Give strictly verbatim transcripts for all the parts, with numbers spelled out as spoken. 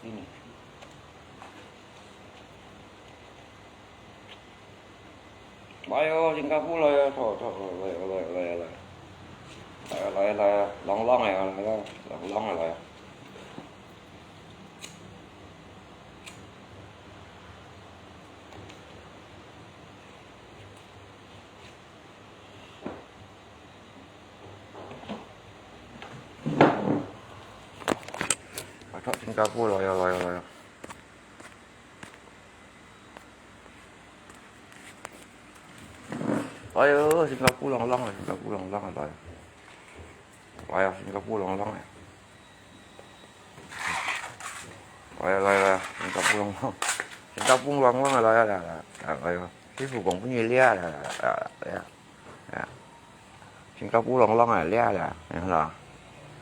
来哦，新加坡來啊，坐坐，來來來來來，來啊來啊來啊，朗朗啊，來啊，朗朗啊來啊。 啊，坐新加坡來啊，來啊，來啊。哎喲，新加坡朗朗啊，新加坡朗朗啊，來啊。來啊，新加坡朗朗啊。來啊，來啊，新加坡朗朗。新加坡朗朗啊，來啊，來啊，來啊，來啊。師傅講分你掠啊，來啊，來啊，來啊。 啊，新加坡朗朗啊，掠啦，你看啦，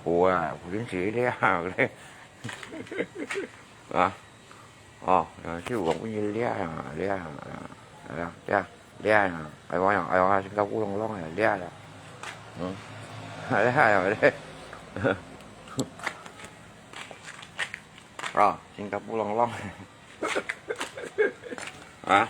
好啊，不能直接掠啊，啊，哦，就講不能掠啊，掠啊，掠啊，掠啊，哎呀，哎呀，新加坡朗朗啊，掠啦，嗯，掠啊，掠，啊，新加坡朗朗，啊。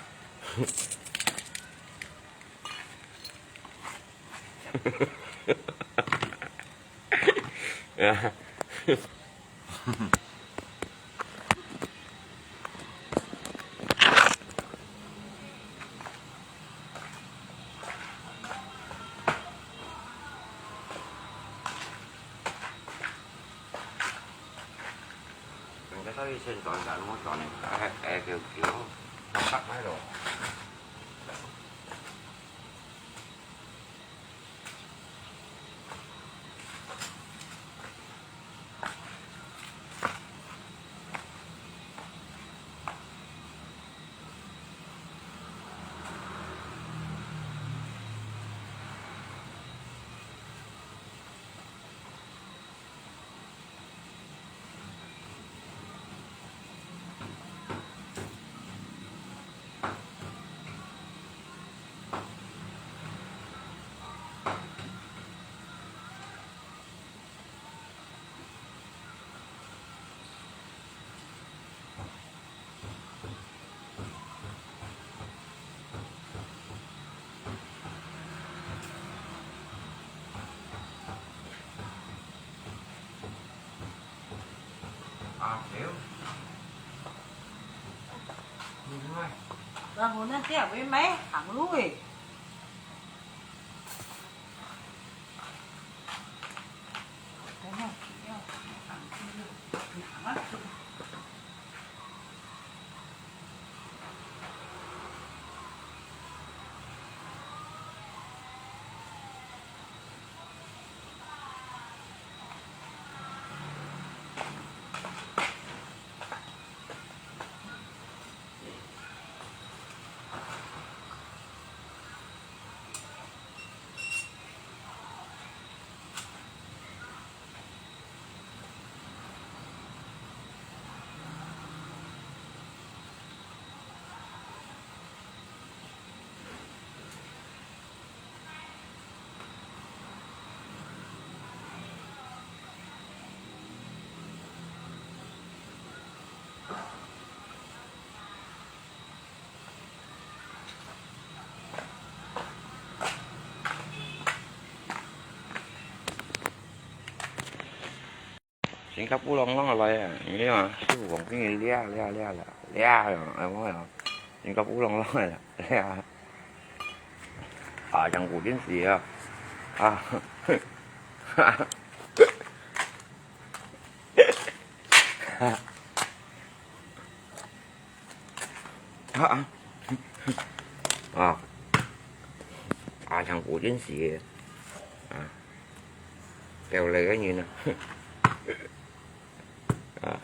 人家到底先轉站，我轉呢，哎，哎，叫，叫，我塞開咯。 啊，對。另外。然後呢，這位買行路誒。 新加坡朗朗來啊，你看，師傅講，給你掠，掠，掠，掠，掠，哎，我講，新加坡朗朗來了，掠。啊，像古今時啊，啊，啊，啊。 啊，啊，像古今時个，啊，掉淚个人啊，啊。啊。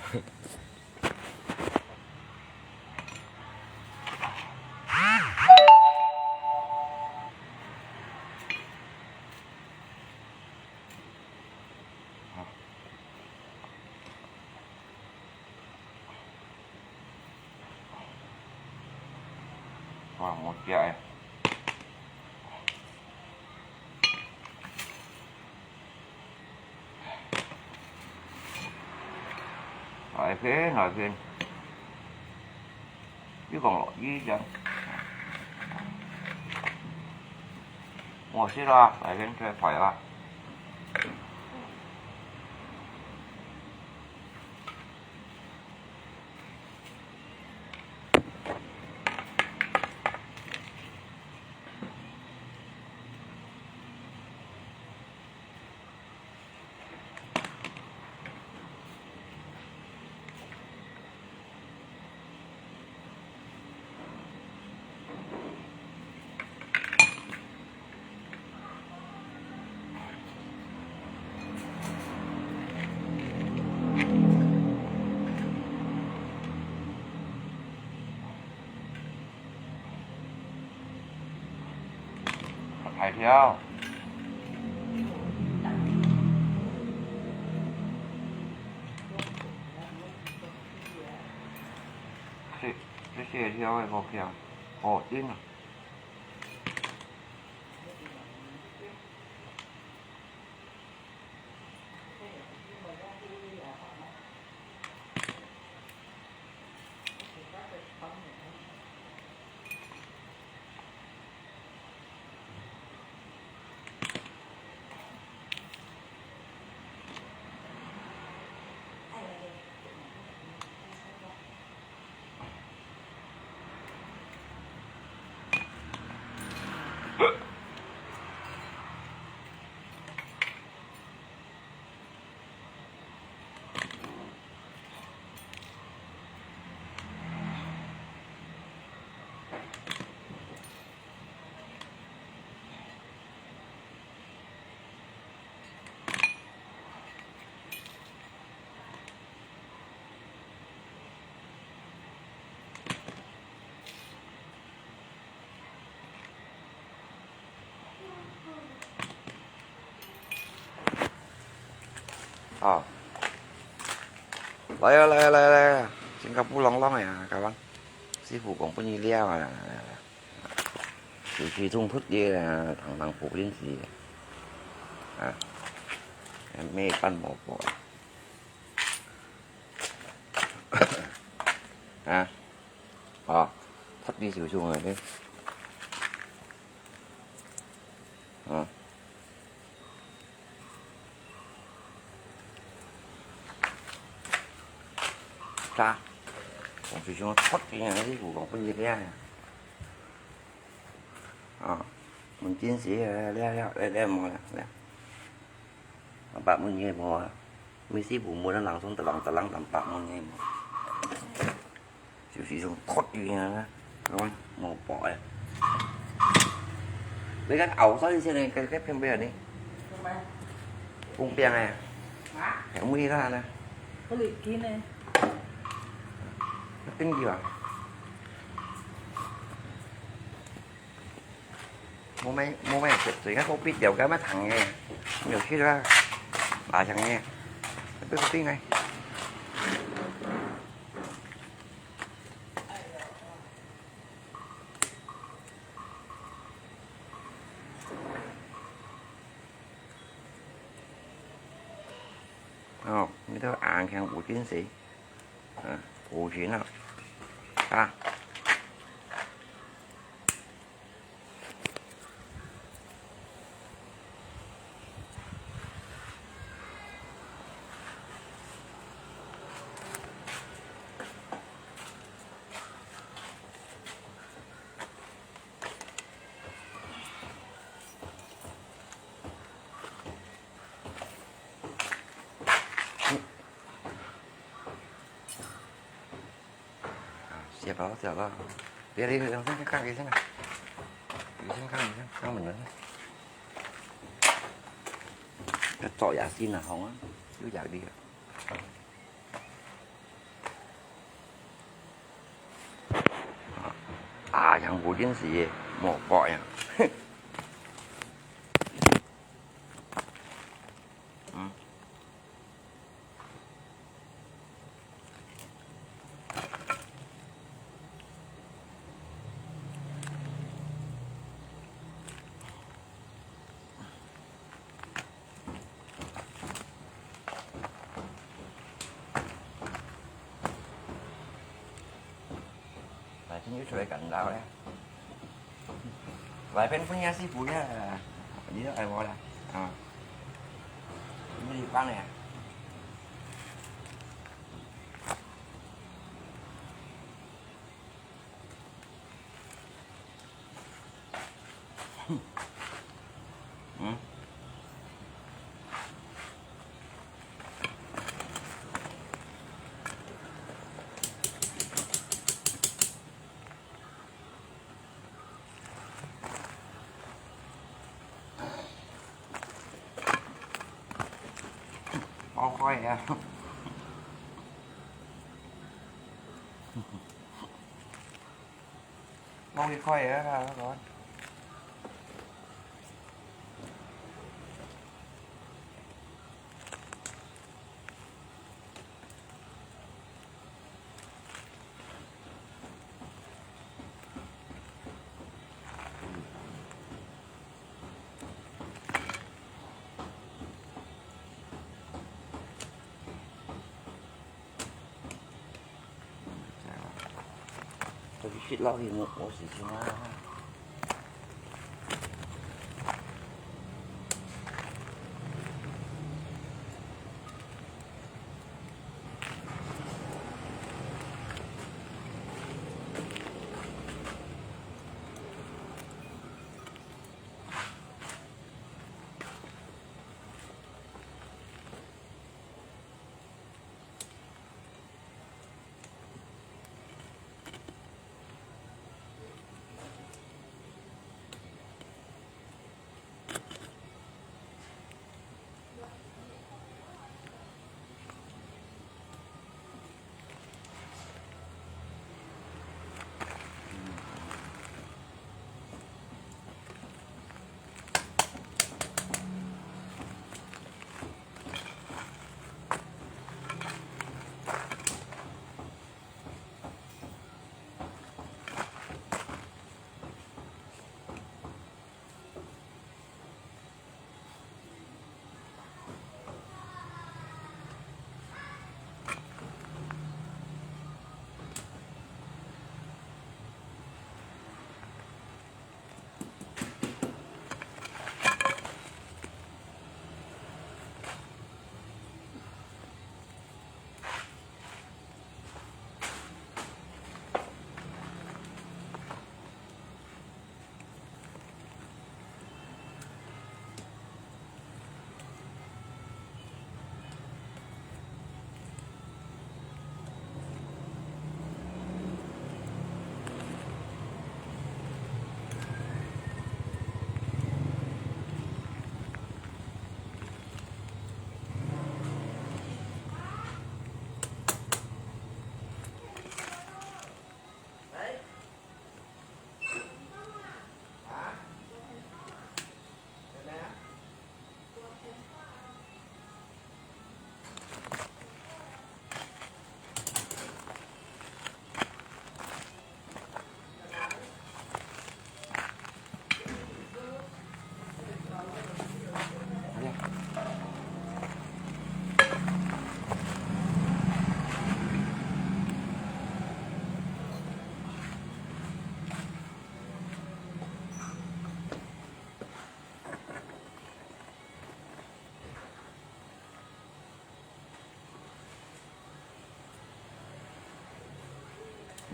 哇，無食誒。來片，來片。你講咯，你講。我識啦，來片最快啦。 大條。這，這細條个無強，哦，真啊。哦。來啊，來啊，來啊，來啊！新加坡朗朗个啊，各位。師傅講分你尞啊，來啊，來啊，來啊。就是中出个啊，堂堂普京是啊，咩半毛薄啊。啊，哦，出个就中啊，啊。 啥？我就想出个啊，你有講分你尞啊。啊，門禁時啊，尞，尞，尞，尞，無啦，尞。白門个無啊，每時無門啊，人從特朗特朗特白門个無。 就是種脫魚啊，係嘛？無薄个。你看後生先呢，該，該片片呢？做咩？封餅个。啊？還有咩啦呢？嗰條筋呢？那根據啊。無買，無買，最，最近好必要个買糖个，有去啦，拿糖个，不一定个。 哦，你都硬強有精神，啊，有錢啊，啊。 啊，寫包寫包。別，別，別，先看醫生啊。醫生看醫生，看門診。做牙線啊，好啊，有壓力啊。啊，楊武林是無法呀。嗯。你出來干擾咧？外邊分人欺負咧，你都愛我啦，啊？你幫咧？嗯？ 好快呀！好快呀，老公。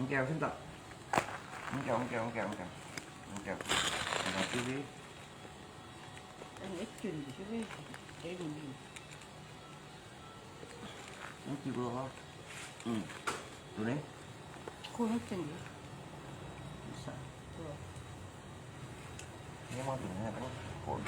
毋夠，先到。毋夠，毋夠，毋夠，毋夠。毋夠。毋夠，繼續。哎，你捲的這個，給你。你繼續哈。嗯。對呢。可能真的。是啊。對啊。你往前面那個滚。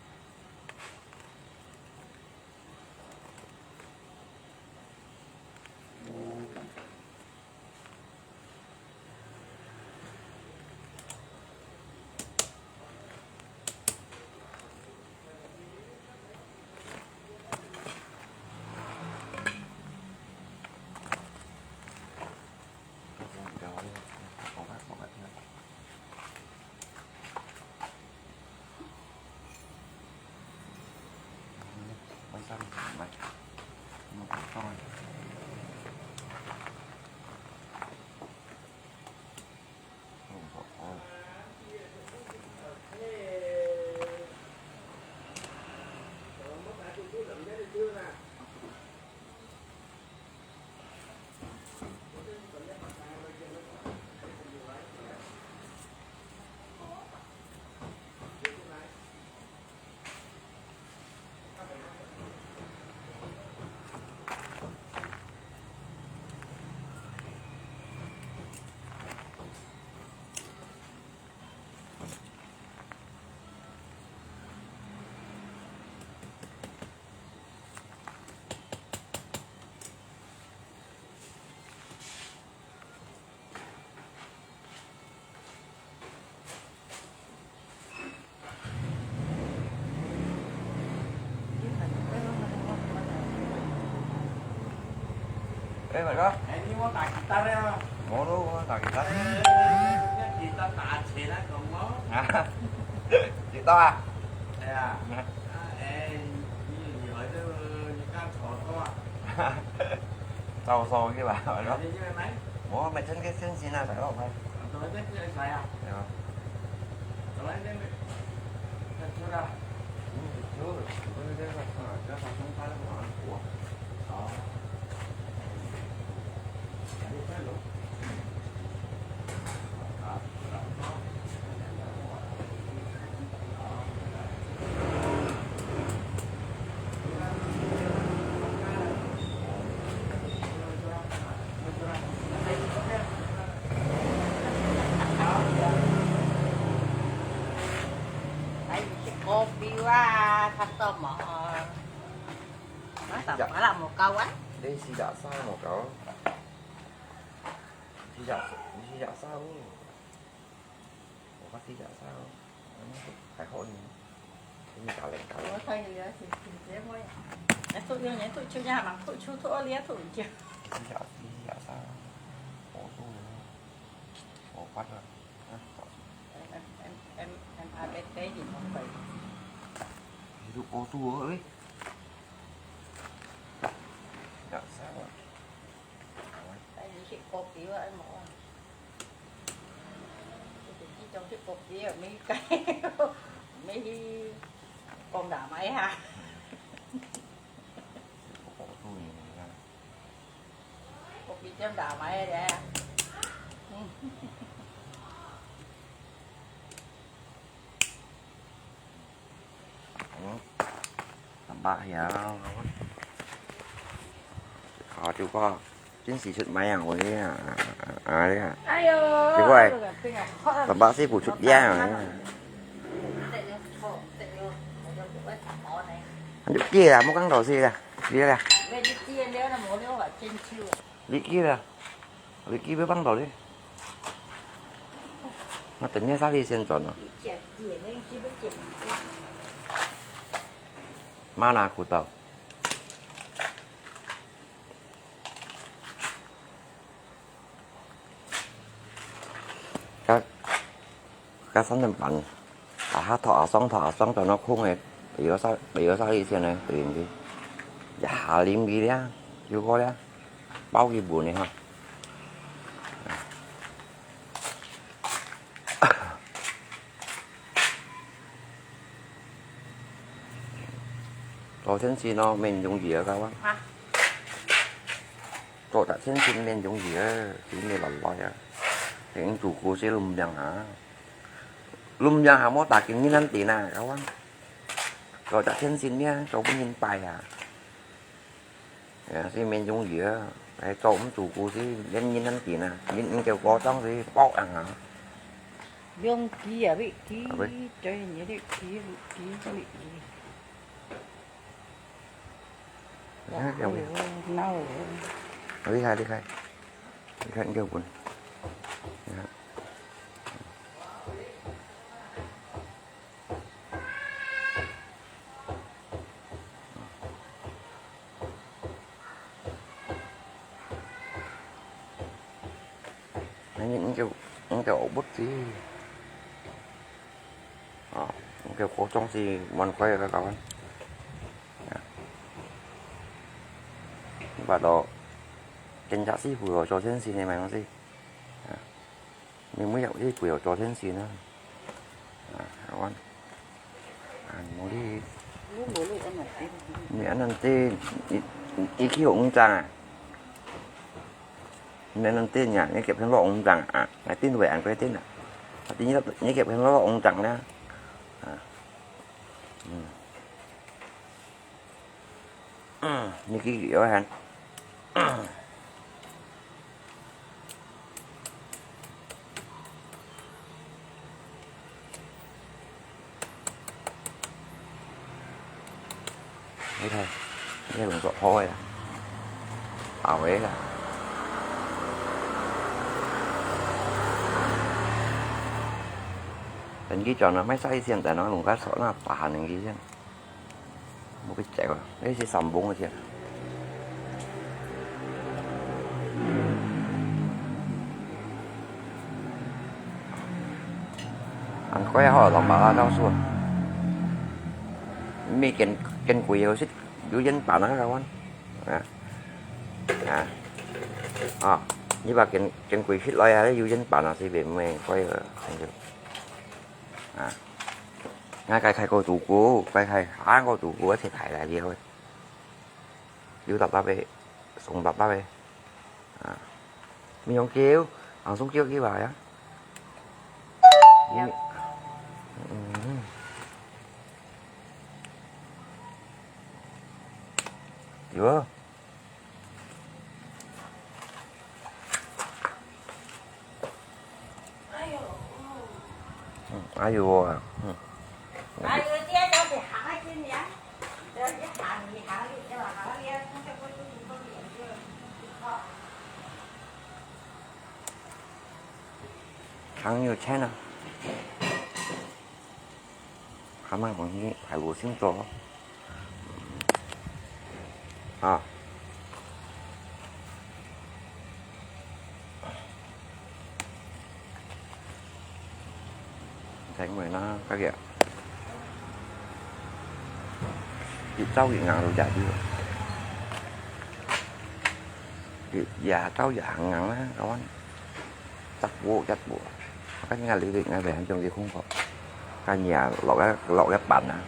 你哎，大哥。哎，你莫彈吉他了。無咯，我彈吉他。哎，吉他彈起來，懂無？啊，吉他啊？哎呀，嗯。啊，哎，你，你來這，你敢坐坐啊？ 走數去吧，係咯。你這邊買？無，每天去先先啊，走咯，快。走，這邊來啊。對啊。走來這邊，這出啊。嗯，走，我這個，啊，這發生發生什麼？我，好。你快走。 哎，你食罟表啊，較多無？啊，十八啦，無夠啊？你四十三無夠？四十，你四十三哦。 我發四十三哦，嗯，還好呢，你打零打零。我看有些挺，挺節目呀。哎，都有人都就这样嘛，都就都二零都已经。四十，四十三，我做了，我發了，啊，早。M，M，M，M，啊，没，没你们会。你都我做了，喂。四十三啊。 哎，你去罟表啊，無啊？你去罟表，你該，你去講大麥哈。罟表店大麥咧。嗯。 嗯，tambah ya。好，就个，真是出名啊，我个啊，啊，啊，啊。哎呦，结果，哎呦，这个，这个，tambah是不出名啊。你去啊，莫讲老师啦，你啦。你去啊。 你去啦，你去要放倒哩。那等一下下去先转哦。Mana kuda？該，該三点半，啊，下托阿爽，托阿爽轉到空个，袂曉啥，袂曉啥意思呢，對毋對？一下啉佢了，又過了，包佢分个哈。做生意咯，免容易啊，各位。啊。 做隻千千免容易啊，錢也來來啊。等主顧是lumpiang下，lumpiang下莫打緊人難頂啊，各位。做隻千千咩，做分人拜啊。哎，是免容易啊，哎，做毋主顧是免人難頂啊，人，人叫過當是包樣啊。兩支啊，一支，啊，喂。對，你一支，一支，一支。 哎，哎，哎，鬧哦。厲害，厲害。你看，你看，你看。哎，你，你就，你就學不知。 哦，該火種是蠻快个，各位。啊。把到跟着師傅咯，做先生个嘛，东西。啊，你每日去陪我做先生啊。啊，好玩。啊，你，你恁樣，你，你，你去學五张啊？你恁樣呀，你给朋友五张啊？啊，定位俺规定啊。啊，你，你给朋友五张呢？啊，嗯。 嗯，你给我看。你看，你用做好个啦，好个啦。等佢轉了，買晒一千，等下弄个手那打下人佢先。 無去走啊，這係三磅个錢。恁貴吼，老爸爸告訴我，你見，見貴个係有錢辦啊，kawan。啊，啊，啊，你把見，見貴起來啊，有錢辦啊，係毋係貴个，啊。 啊，𠊎該開過肚骨，該開行過肚骨，切開來了，有搭搭个，鬆搭搭个，啊，毋用叫，行鬆叫叫啊呀。嗯，有啊。 嗯，哎呦啊，嗯。行有錢啊。 還蠻容易，還無清楚。啊。在外那，該个，一朝一硬都假的。一夜朝一行硬啊，kawan。 隻步隻步，該你看你，你看別人種个紅果，該你啊，落个，落个粄啊，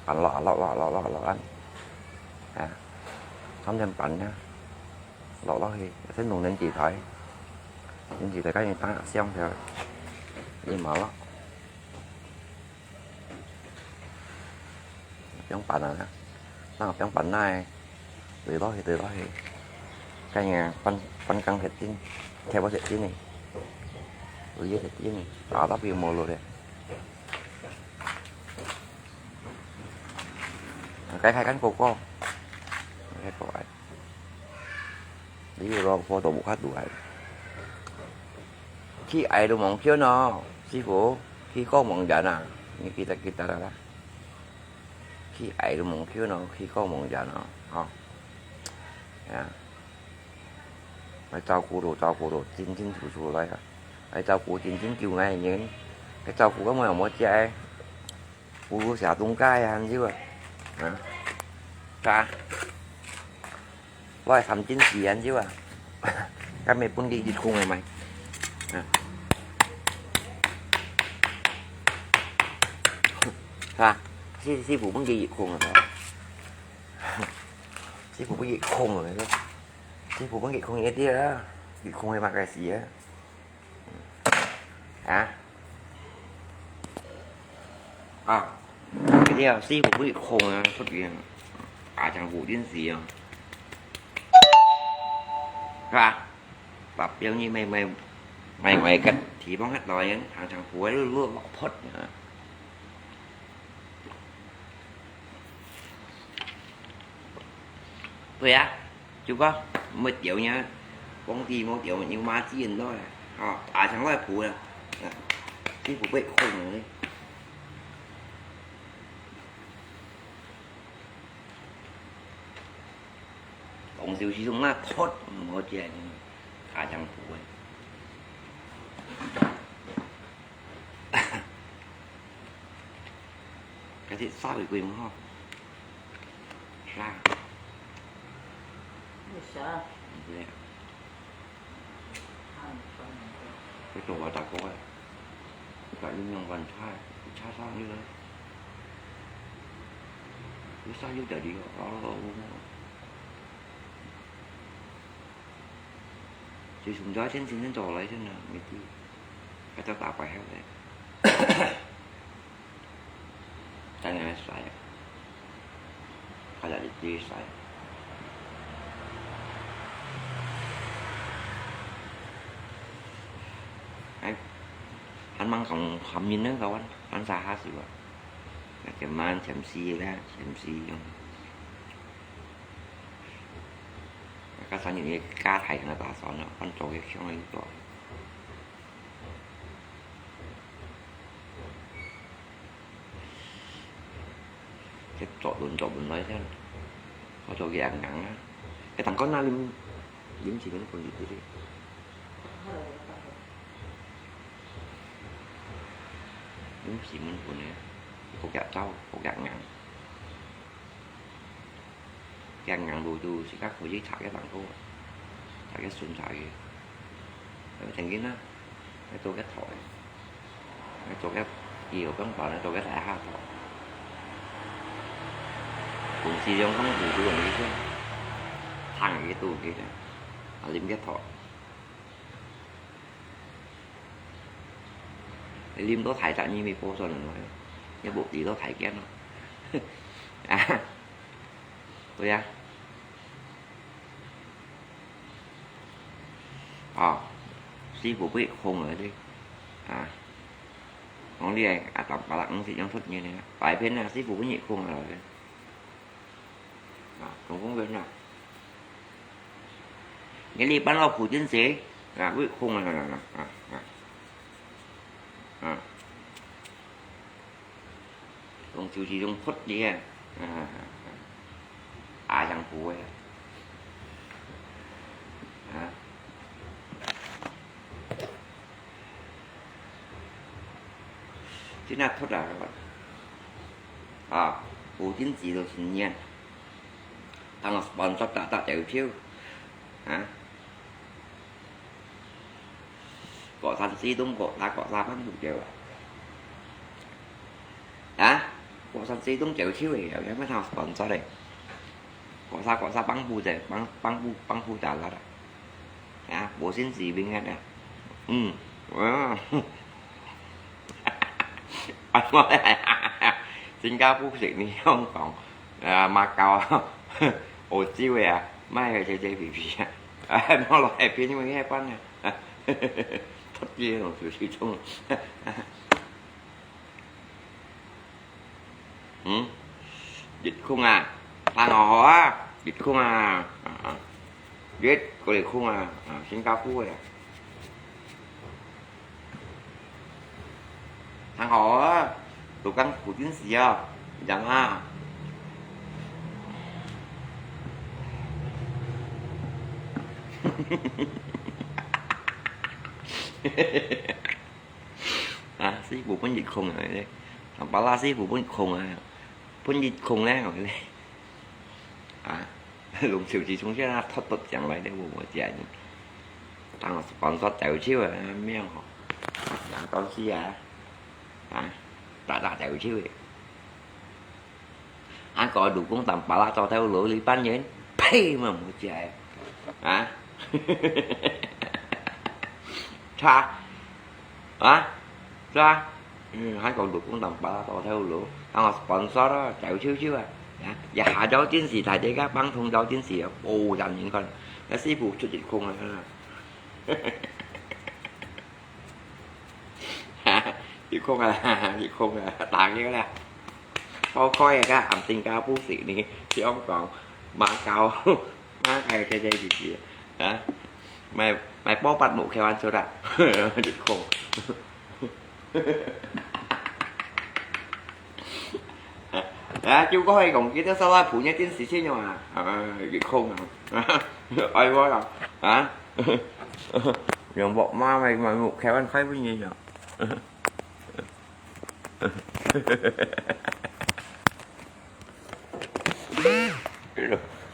粄落，落，落，落，落，落啊，啊，三層粄啊，落落去，先弄等幾台，等幾台，該你打香條，你麻落。 放粄啊，那放粄那，對落去，對落去。該个半，半缸鐵釘，鐵箔鐵釘呢，有一个鐵釘呢，打到變無了咧。該開間哥哥，該哥哥。 你个老婆都無法度啊。去愛都忘記哦，師傅，去過忘記啊，你記得，記得啦。去愛都忘記哦，去過忘記哦，吼。啊，愛照顧都照顧都清清楚楚來啊，愛照顧真真久个人，愛照顧个無無食个。 不如寫東家啊，恁樣啊。啊？啥？我係三斤四恁樣啊。該毋係分佢一空个咩？啊？啥？師，師傅分佢一空个咩？師傅分佢一空个咩？師傅分佢一空一啲啊，一空个麼个事啊？ 啊？啊，這个師傅會空啊，出去啊，打江湖真係啊，係吧？把別人買，買，買，買个地方个導演，打江湖个路，路，路，啊。 對啊，就講，毋會掉呢，皇帝無掉，有馬子人咯，吼，打上來補啦，啊，你毋會空呢。講笑時陣那脫，毋好食呢，打上補个。 該隻沙尾龜嘛吼，沙。Bisa. Hindi. Ano pa yun? Ito, bata ko eh. Kaya yung one time, tsasang yun eh. Yung sa'yo, daddy, oh, oh, oh. 自從咗一天前先做嚟先啊，未知。佢就打敗佢咧。 Tanya saya. Kada di di saya. Ai, han mang kong ham yin ne kawan, han sa ha siwa. Na keman chem si le, chem si yong. Ka san yin ka thai na ta son na, han to ke kyong yin to. 佢作亂作亂來先，我做佢硬硬啊。佢等講那啉，啉住嗰啲半月嗰啲，啉住滿半嘅，好夾燥，好夾硬。 Keng ngang lu tu, si kak hui chak ke tang ko. Chak ke sun chak ke. Ơ, cheng kin na. Ngai to ke thoi. Ngai to ke kiu kang pa, ngai to ke thai ha thoi. Kung si yong kang hui tu ni ke. Thang ke tu ke. A lim ke thoi. Lim to thai tak ni mi po son ngai. Ngai buk ti to thai kian no. A. 對啊。哦，師傅不空了的。啊，講你个阿當巴拉，毋識用出現的，擺片啊，師傅不空了的。啊，總共人啊。你禮拜六苦盡死，啊，不空了，啊，啊，啊。啊。 講就係用佛个啊，啊，啊，啊，阿香婆个啊，啊，真係佛啊，啊，無定時都係念，當sponsor打打招呼，啊。 過山西東過，打過沙班路嘅話。啊？過山西東就超嚟，有有咩聽我講出嚟？過沙過沙幫補啫，幫幫補幫補打啦。啊？無先至邊个啊？嗯，啊。 新加坡食你香港，啊，馬交啊，澳洲个啊，買个J J P P啊，啊，無落海邊因為海關啊，突然同事去衝。嗯，熱空啊，聽好啊，熱空啊，啊，啊，熱過嚟空啊，啊，新加坡个啊。 聽好啊，都講苦盡死啊，你知嘛？啊，師傅分熱空啊，你知？同巴拉師傅分空啊，分熱空咧，我咧。啊？ 龍少子從前啊，突突上來咧，我我姐，當時幫手走手啊，咩吼，兩到四啊，啊，打打走手个。啊，個老公當巴拉做頭路，你班人，呸嘛，我姐，啊，差，啊，是吧？ 嗯，還講老公當巴拉到頭路，還有sponsor啊，走手手啊，啊，一下走電視，大家幫同走電視啊，哦，人人看，那師傅出一空啊，一空啊，一空啊，打佢啦，好開啊，个，俺新加坡時呢，香港、馬交，馬交，這這這這，啊，買買波板無開玩笑啦，一空。 啊，就過去講，記得收下盤一定時先用啊，啊，熱空啊，愛我啦，啊，用木馬咪咪木開玩開分你用。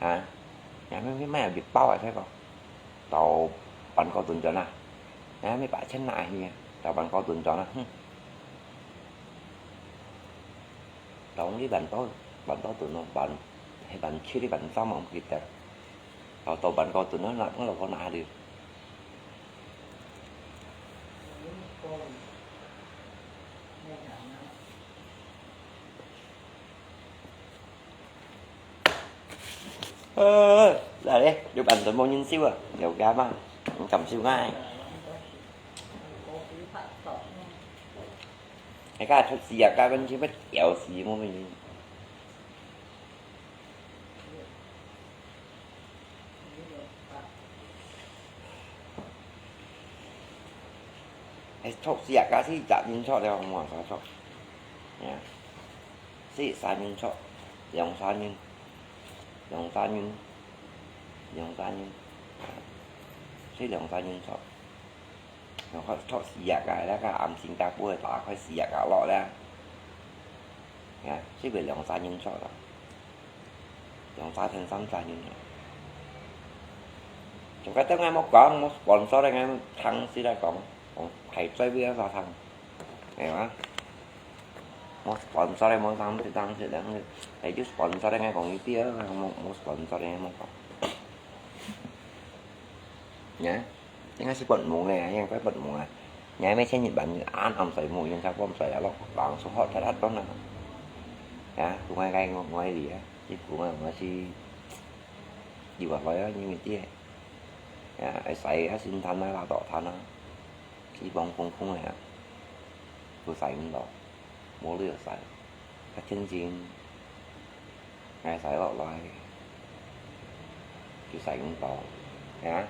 啊，也毋係買一包啊，這個，到辦公室轉啊，也毋係八千拿去啊，到辦公室轉啊，哼。到你辦到，辦到轉咯，辦，係辦七哩，辦三啊，毋記得。到，到辦公室轉啊，拿，我老婆拿去。 呃，來咧，有辦法無人收啊？有加嘛？你敢收啊？哎，該出事啊，該問題乜要死無人。 哎，著死啊，假使十人著了，無辦法著。哎呀，四三人著，兩三人，兩三人，兩三人，啊，四兩三人著。 然後著死啊个，該个暗新加坡个打開死啊个落咧。啊，這個兩三人著啦，兩三千、三三人啦。就該等𠊎莫講，無sponsor个，𠊎聽死來講，講排隊尾啊啥聽，係嘛？無sponsor个，無聽，無聽，無聽，哎，就sponsor个，𠊎講一遍，無，無sponsor个，莫講。 呀，應該係發夢咧，應該發夢啊。你還沒前日晚暗睡目，應該暗睡啊，落冷水好大大段啊。呀，古外該我我哩啊，這古外我是有啊來啊，因為這，呀，會使啊，新攤啊，拉倒攤啊，地方空空个啊，都使毋到。 無你就使，較天真，𠊎使落來，就使毋到，係啊？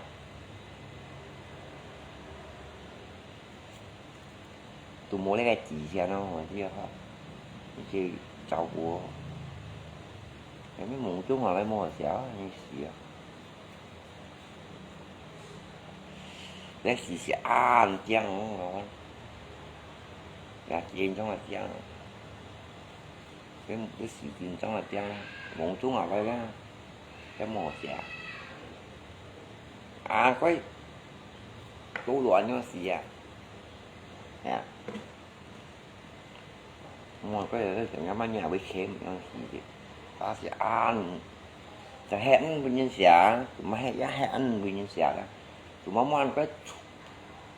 都無你个極限咯，我這个，你去照顧哦。因為夢中啊，來無好笑，你死啊！ 這時勢恁靚哦，老闆。呀，真正个靚哦。這，這時真正个靚哦，夢中啊，來啦，這無寫。啊，怪，都亂了時啊。呀。 我个人係想要慢慢會寫，毋要死个。但是啊，就係毋分人寫，做麼係也係毋分人寫啦。做麼麼个，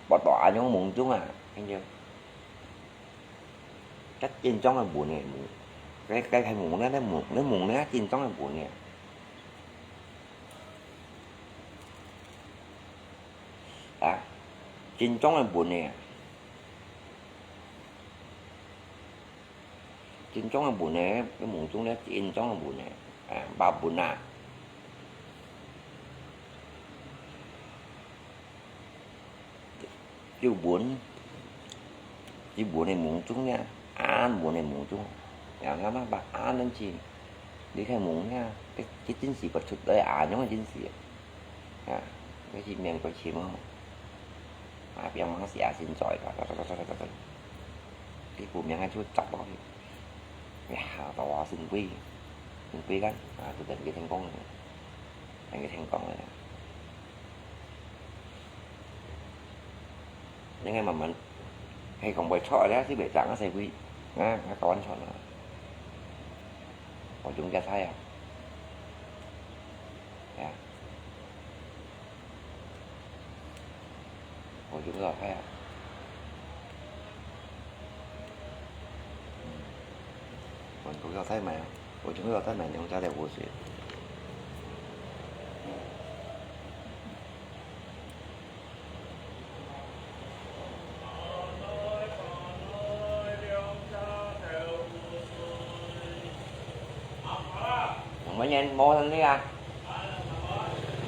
活到恁樣夢中啊，跟住，該真正个文个，該，該係夢呢，該夢，該夢呢，真正个文个。 啊，真正个文个啊。真正个文个，該夢中个真正个文个，啊，白文啊。 有文，有文个夢中呀，恁文个夢中，呀，那麼把恁樣子，你看夢呀，這，這真是不出來恁樣个真是，呀，這是面過去嘛，啊，變成寫真在，噠噠噠噠噠噠噠，這個名就摘落去，呀，到啊，真貴，真貴个，啊，就等於成功了，等於成功了。 應該慢慢，係講會著咧，係袂爭啊，細妹，啊，啊，搞完全啊，我中間菜啊，係啊，我中間菜啊，嗯，我中間菜買啊，我中間菜買兩隻來五十。 Mungkin mau sendiri ah.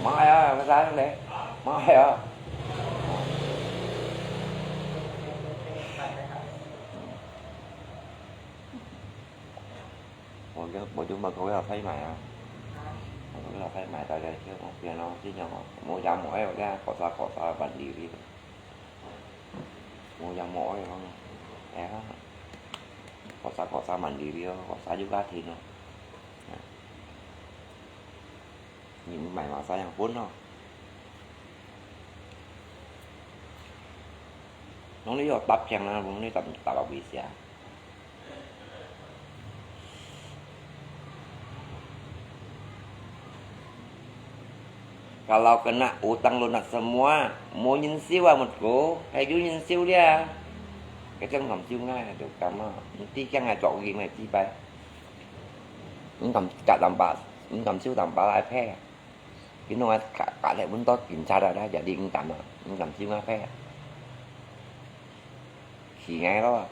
Mau ya, besar deh. Mau ya. 我就，我就問佢有使買啊。我講有使買，大家就方便咯，這樣哦，無也無愛，我這樣搞啥搞啥，辦理去。無也無愛咯，哎呀，搞啥搞啥，辦理去咯，搞啥就家庭咯。你買麼儕樣分哦？攏你有搭平啦，攏你搭，搭落去寫。 Kalau kena utang lunas semua, 無人收啊，木哥，還有人收了。佢正敢收𠊎，就敢啊，毋知驚𠊎作孽咩，知擺。毋敢夾淡薄，毋敢收淡薄來賠啊。佢攏愛夾，夾忒分到警察啊，那jadi毋敢啊，毋敢收𠊎賠啊。是𠊎咯。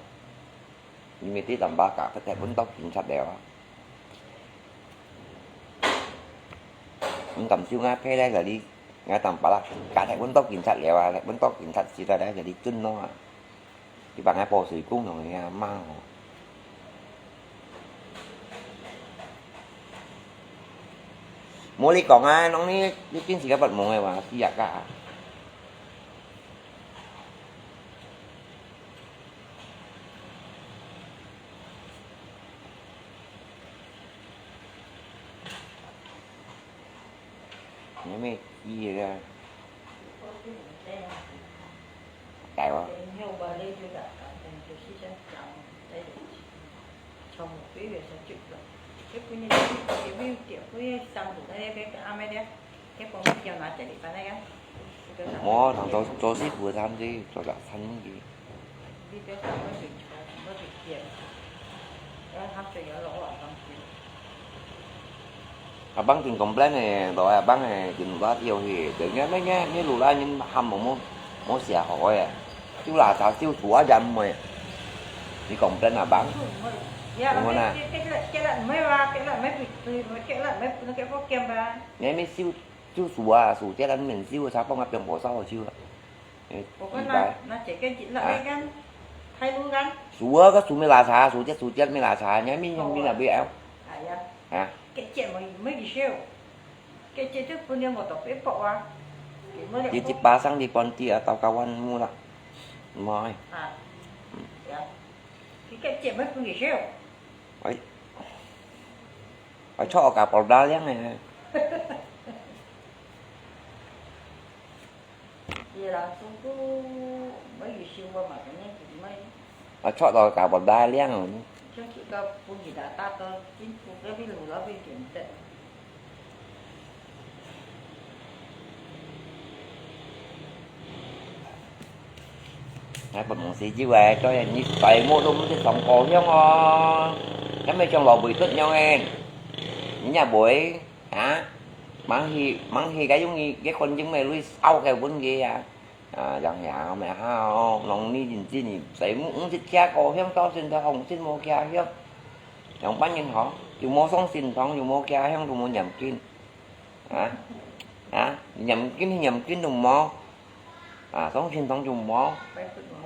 你毋知淡薄夾忒分到警察了啊！毋敢收𠊎皮咧，該你𠊎淡薄啦，夾忒分到警察了啊，分到警察知道咧，該你準咯啊！你幫𠊎報水工用个啊，媽哦！無你講啊，攏你，你真係个發夢个哇，死啊家！ 你乜知个？大王。無，通做，做師傅个餐个，做个餐个。 阿邦緊complain个，老阿邦个，緊拉掉去，就人家，人家，人家老人喊無，無，無寫好个，就垃圾就煮啊，也毋會。你complain阿邦？有無啦？你還沒收，就煮啊，煮掉了，你免收，茶放啊，放火燒好收啊。 誒，我講那，那這個垃圾乾，太魯乾。Sua ka sumi lasa, sujet sujet mi lasa, nya mi mi na bi au. Ayah. Ha? Kecek mo, mo di siu. Kecek tu pun dia motor pe pok wa. Di cipasang di ponti atau kawanmu lah. Mo. Ha. Ya. Kecek mo pun di siu. Oi. Oi, chok ka por da liang eh. Ye la su ku mai yu siu wa ma ka ne ki mai. Oi, chok ka por da liang. Chok ki ka pu ki da ta to, jin pu ka bi lu la bi jin te. Ai, bật mong xí chứ vậy, cho nên như vậy mua luôn cái sống cổ hiong o. Cái mấy trong lò bụi tuyết nhau em. Nhà bụi, hả? Mắng hi, mắng hi cái giống như cái con giống mày lui sau cái vốn gì à. À, dòng nhà mày ha, lòng ni nhìn chi nhìn, phải mua uống thịt kia cổ hiong, tao xin tao hồng xin mua kia hiong. Lòng bánh nhìn hả? Dù mua sống xin thong, dù mua kia hiong, dù mua nhầm kin. Hả? Hả? Nhầm kin thì nhầm kin đúng không? À, sống xin thong dù mua.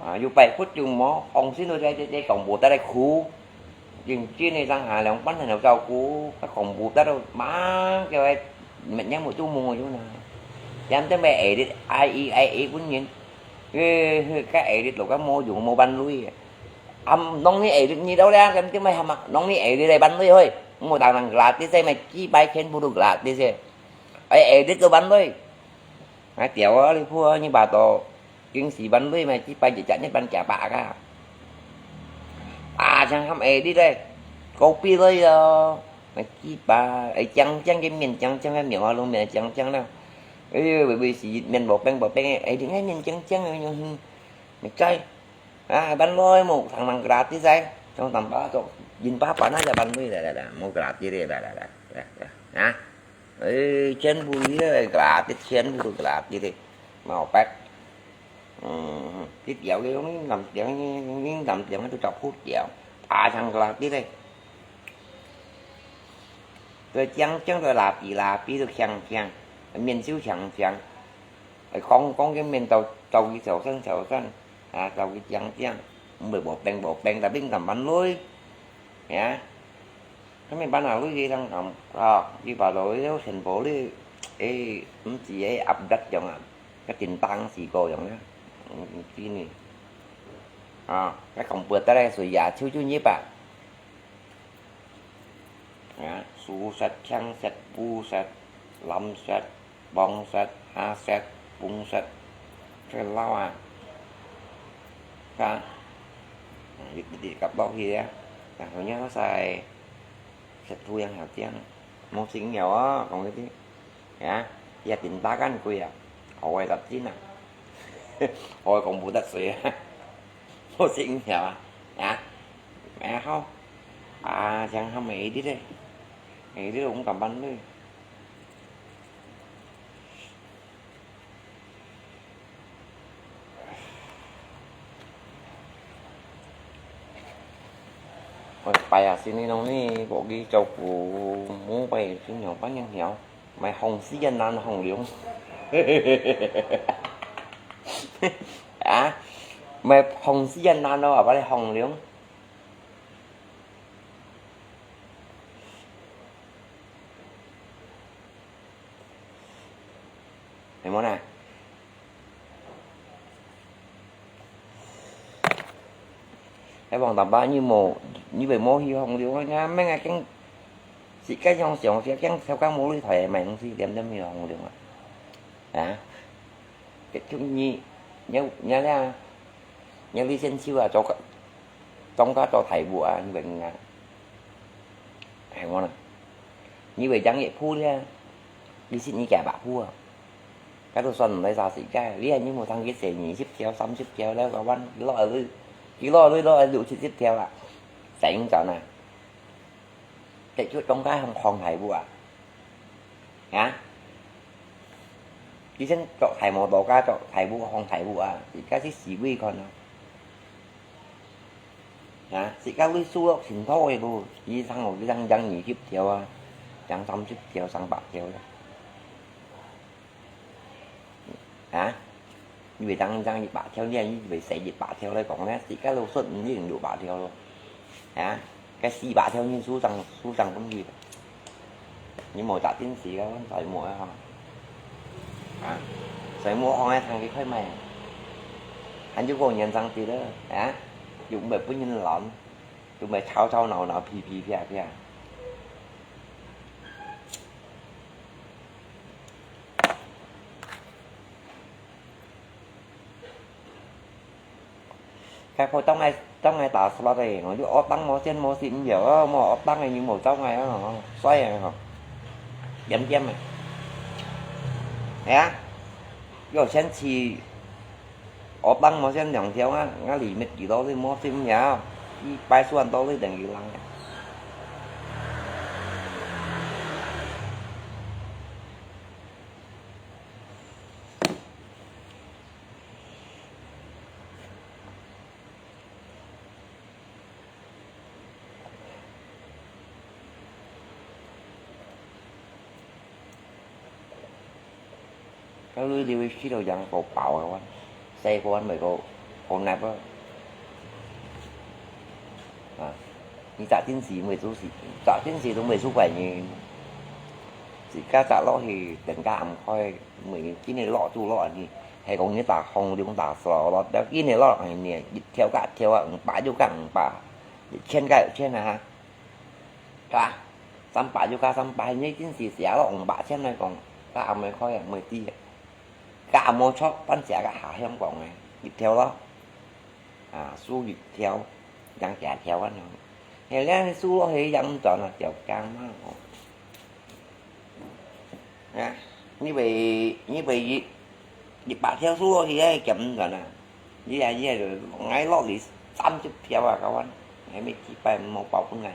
À, dù bảy phút dù mua, hồng xin đôi đây, đây, đây, cộng bố ta đây khu. Dừng chi này sang hà lòng bánh này nó rau cú, các cộng bố ta đâu, má, cái ấy, mẹ nhắc một chút mua chứ nè. Dám tới mẹ ấy đi, ai ý, ai ý cũng nhìn. Ê, ê, cái ấy đi, lộc cái mua dù mua bánh lui. Âm, nông ni ấy đi, nhìn đâu ra, cái tiếng mày hâm, nông ni ấy đi, đây bánh lui thôi. Mua tàng năng gratis, mày chi bài khen bù đủ gratis. Ấy, ấy đi, cái bánh lui. Ngai tiao a, li phu a, nyi ba to, king si ban lui mai, chi pai chi cha nyi ban kia ba ka. A chang ham e di le, kopi lui yo. Mai chi ba, ai chang chang ke mian, chang chang ke mian, wa long mian chang chang na. Ai, bui bui si mian bo peng bo peng, ai di ngai mian chang chang, ai nyo hi. Mai chai. A, ban lui mo, thang nang gratis ai. Trong tam ba to, yin ba ba na ja ban lui la la la, mo gratis le la la la. Ha? Ê, chén bu đi, gratis, chén bu gratis đi. Mau pek. Ừm, cái kiểu cái giống như làm kiểu như, như làm kiểu nó chọc hút kiểu. À, thằng gratis đi. Rồi chăng chăng rồi là tí là tí rồi chăng chăng. Miền xíu chăng chăng. Rồi con, con cái miền tàu, tàu cái sầu sân, sầu sân. À, tàu cái chăng chăng. Mười bộ bèn, bộ bèn, ta biết làm bánh lưới. Ya. Cái mình bán hàng lưới gì đang làm, à, đi vào rồi, nếu thành phố đi, ê, không chỉ ấy áp đặt giống à, cái trình tăng xì cô giống á. Cái này. À, cái không vượt tới đây, sự giả thiếu chút nhiếp à. Ya, su sạch, chăng sạch, bu sạch. 藍色、黃色、黑色、紅色，全撈啊！看，啊，一、一、一粒落去啊，然後呢，再食土洋小店，無食了啊，講這啲，啊，也頂大間貴啊，好貴个真啊，好貴講不得罪啊，無食了啊，啊，哎好，啊，像他們一啲咧，一啲都毋敢辦咧。 我拜啊，新年農曆，我去照顧，莫拜新年拜年了，買紅絲个男紅龍。啊，買紅絲个男咯，啊，買紅龍。 係無呢？該黃大伯，你無，你會無去紅龍啊？𠊎明啊，驚，自家想想，驚頭家無鐳台買東西，點點去紅龍啊？啊？ 就你，你，你這，你李先秋啊，做个，當家做大戶啊，你會啊？係無啦？你會養一鋪咧，你識你幾百鋪啊？該都算毋來啥世界，你還有無通去寫二十條、三十條咧？个話，幾多鐳，幾多鐳，落來六七十條啦，使用轉啊！ 這就當家行，行大戶啊？啊？以前做大摩托家，做大戶，行大戶啊，自家去試試看啊。啊，自家會輸落盡多个咯，佢生哦，佢生養二十條啊，養三十條，上百條啊。 啊？你會當，當一百條，你還會使一百條來講呢？自家都算毋定六百條咯。啊？該四百條你輸上，輸上分佢。你無打電視个，阮在無个吼。啊？在無行个，通去開賣。還有過年長啲了，啊？又毋會分人攬，又毋會吵吵鬧鬧，皮皮啪啪。 該鋪當愛，當愛打slot个，𠊎就學當無先無先，毋曉哦，無學當个又無招𠊎哦，衰个吼，點點个。係啊，有先去 學當無先兩條啊，𠊎裡面幾多都無先了，一百算多都等於零。 該鐳就會去到養到飽个話，細個還袂夠好納啊。啊，你打電視毋會做事，打電視都毋會做怪人，自家打落去，等下暗開，毋會今日落就落去，係講你打紅龍打slow咯，要今日落去呢，一條加一條啊，五百就加五百，一千加一千啊哈。 加三百就加三百，你真係寫落五百千來講，加阿妹開啊，妹知啊。加阿妹出，反正加下香港个，一條咯。啊，輸一條，養幾條啊？係咧，輸落去養毋轉啊，條命嘛哦。 啊，你會，你會一，一百條輸落去，還減毋轉啊？你啊，你啊，𠊎落去三十條啊，kawan，還沒幾擺無包分𠊎啊。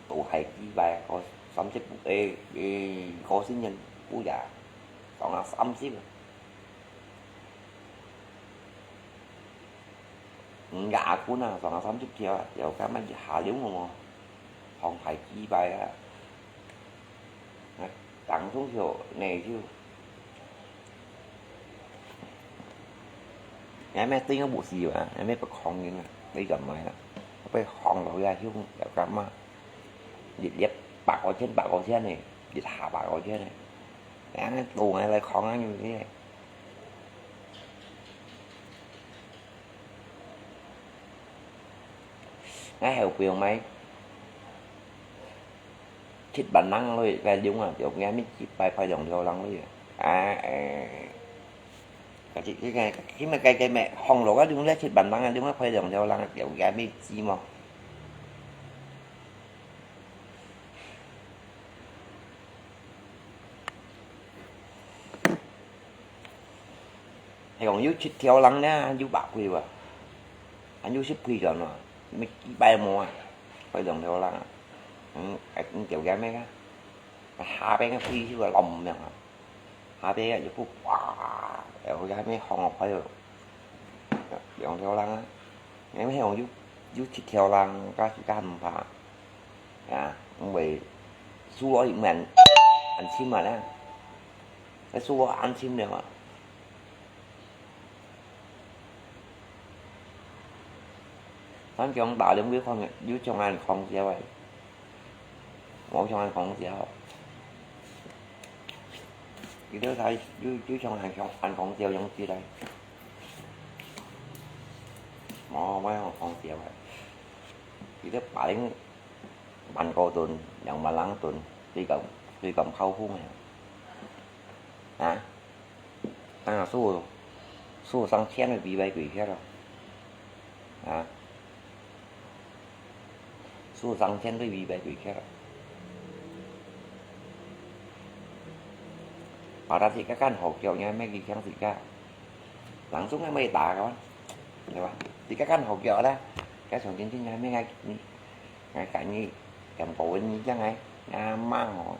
都還幾擺，我三十，誒，誒，個新人不呀，當啊三十啊。 五十箍啊，上下三十條啊，又加乜一下了無？放下幾擺啊？啊，當中就，你就，你乜對我無事啊？你乜不抗人啊？你就買啦，不抗落去啊，又，又幹嘛？一粒百塊錢，百塊錢呢，一下百塊錢呢，你做麼來抗啊？你？ 𠊎後背買，七萬人落去，該龍啊，就驚乜幾百塊兩條龍落去。啊，誒，該這，這个，這个，該，該咩，放落个龍咧，七萬人个龍啊，開兩條龍，就驚乜知無？ 係講有七條龍呢，有百倍哇，還有十倍轉哇，乜幾百毛啊，開兩條龍啊。嗯，哎，你條件咩啊？下邊个飛就个浪咩啊？下邊个就不哇，然後下面放个開了，兩條龍啊。因為係講有，有七條龍，加，加毋怕。 啊，因為輸了一面安心啊啦，該輸了安心了啊。咱講打龍佢可能有像恁狂笑个，無像恁狂笑。佢兜才有，有像恁狂，恁狂笑樣子來。無，無恁狂笑个。佢兜打龍 萬個噸、兩萬零噸，最敢，最敢靠譜个。啊？啊，輸，輸上千个比買貴些咯。啊？輸上千个比買貴些咯。啊，但係佢間學校呢，乜佢強自家，人總係乜打个嘛，對吧？自家間學校咧，該上天天呢，乜 𠊎感覺，感覺你這樣欸，若媽吼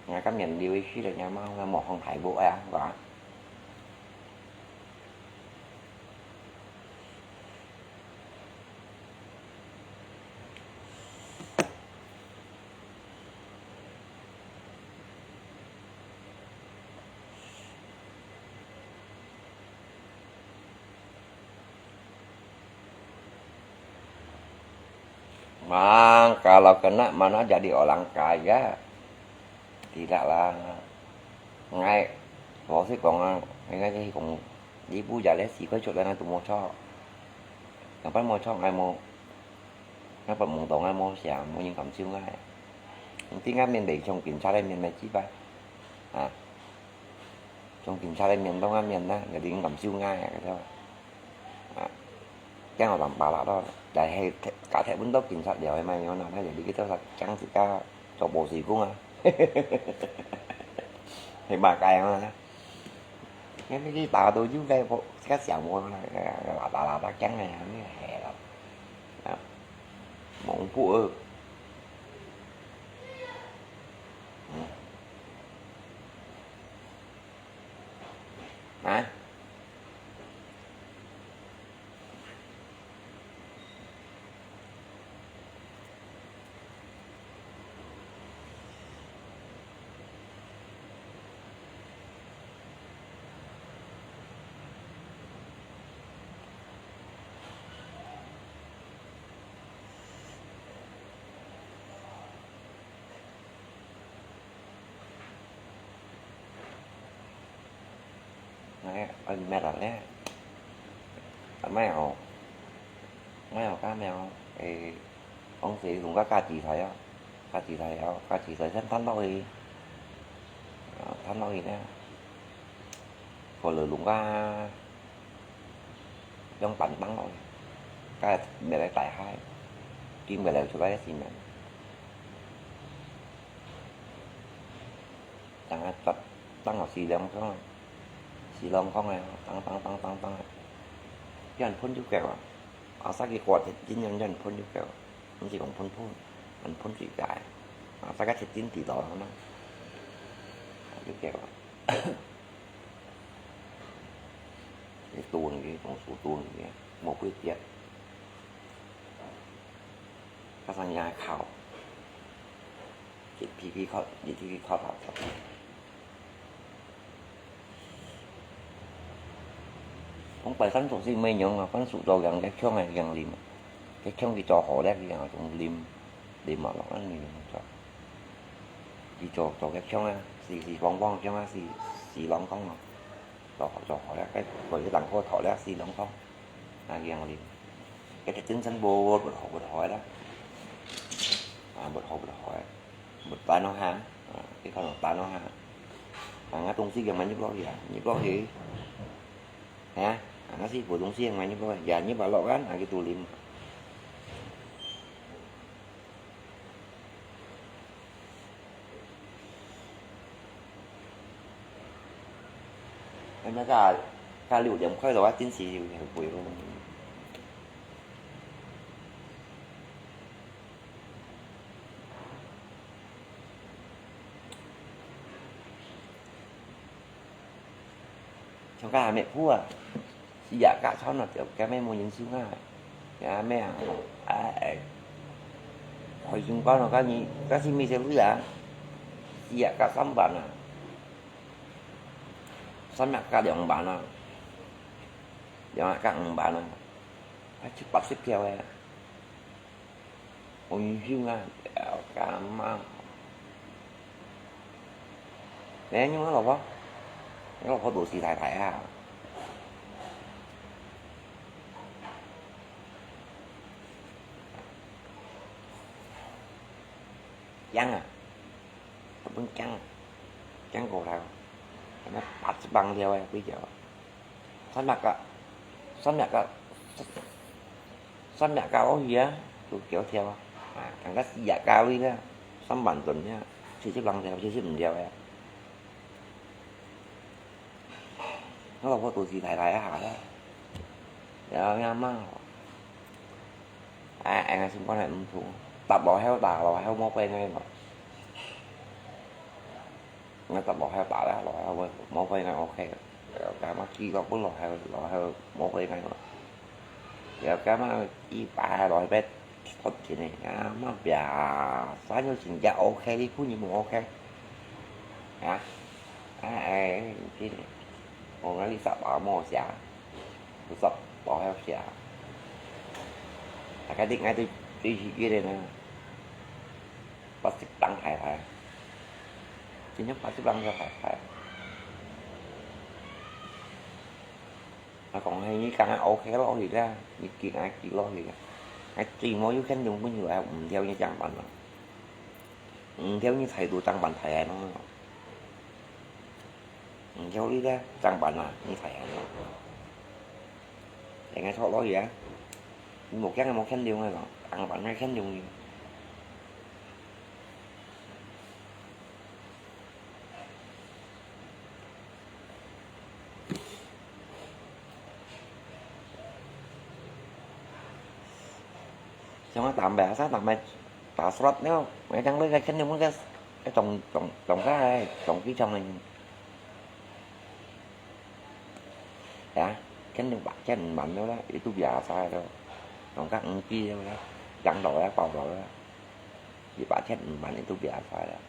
，𠊎感覺你會去了，若媽會模仿大屋啊，係吧？ Mang, kalau kena mana jadi orang kaya. Tidak lah. Ngai, 老實講啊，應該係講，你不也來死快出來，那都無錯。Yang pas無錯，ngai無，ngai pas無到，ngai無想，無人敢收ngai。你聽下面嚟，像警察个面來幾擺，啊，像警察个面，當下面啦，有人敢收ngai啊，佢兜。 啊，驚我淋巴啦咯，但係假設搵到警察了，係咪？我哪怕有你去做啥，驚自家做保水工啊？係嘛，該樣啊？因為你打到有該个，自家想無啦，啦啦啦啦，驚个，係啦，啊，恐怖哦。嗯。 啊？Ngai, ơi, mệt lắm đấy. Mày hổ, mày hổ cá mèo, ê, ông sĩ dùng các ca chỉ thấy á, ca chỉ thấy á, ca chỉ thấy thân thân thôi, à, thân thôi nè. Có lửa lúng ca, trong bắn bắn thôi. Cái mẹ lại tại hai, kim mẹ lại chụp cái gì mẹ. Tăng á, tăng, tăng ở xì lông không? Xì lông không này, tăng, tăng, tăng, tăng, tăng. Cái anh phun chú kẹo à? À, sao cái quạt thì chính nhân dân phun chú kẹo. Không chỉ còn phun phun, anh phun chỉ cái. À, sao cái thịt chín tỷ đó nó. Chú kẹo à? Cái tuồng cái, con số tuồng cái, một cái tiết. Các thằng nhà khảo. Chỉ phi phi khó, chỉ phi phi khó thảo thảo. Không phải phân số gì mấy nhóm mà phân số đồ gắn cái chương này gắn lim. Cái chương thì cho họ đẹp thì gắn chúng lim. Lim mà nó ăn lim cho. Thì cho, cho cái chương này, xì, xì bóng bóng chương này, xì, xì lóng không nó. Cho họ, cho họ đẹp, cái, với cái đằng khô thỏ đẹp, xì lóng không. À, gắn lim. Cái, cái tinh thần vô, vô, vô, vô, vô đó. 啊，不好，不好，哎，不搬了哈，啊，你看我搬了哈，啊，俺东西也没入落去啊，入落去，哎呀，啊，俺是不东西也没入落去，也入不落啊，俺个肚里。 哎，那个，加六點塊的話，真是有點貴咯。像該還沒鋪啊，是啊，加穿了，就該沒無人收啊，也咩啊，哎，哎，開心關了，該你，該是沒得路啊，是啊，加三萬啊。 三日加兩萬啊，兩日加五萬啊，啊，七八十條个，好用啊，了解嘛。哎，你老婆，你老婆肚屎大大啊？驚啊！ 分驚，驚過頭，恁樣八十萬條个，幾條啊？三百个，三百个，三百个可以啊，就幾條啊？啊，人家四百个位个，三萬噸个，七十萬條，七十五條个。 我老婆肚屎大大一下啦，然後阿媽哦，哎，哎，心肝係毋同，搭落去打落去無分个嘛，我搭落去打啦，落去無無分个OK，然後阿媽記錄本落去落去無分个嘛，然後阿媽一擺落去別 好聽个，啊，麼个啊，生意真正OK，你看你無OK？啊？哎，哎，真个，我講你十包無食，有十包好食。大家你愛對對起月个呢，八十人太太，真正八十人个太太。 啊，講係你講个OK落去啦，你記啊記落去啦。啊，最無有肯定分佢來，毋曉你正辦啦。毋曉你態度正辦大个咯。毋曉你咧，正辦啊，你大个咯。應該錯落去啊。你無驚無肯定个咯，正辦个肯定个。 像啊，tambah asa tambah pasrot nyo, may dang lơi kan yung mga trong trong trong ka ay trong ki trong này. Ya, kan yung ba kan man nyo la, itu biasa to. Trong ka ng ki nyo la, yang lo ya, pao lo ya. Di ba kan man itu biasa ya.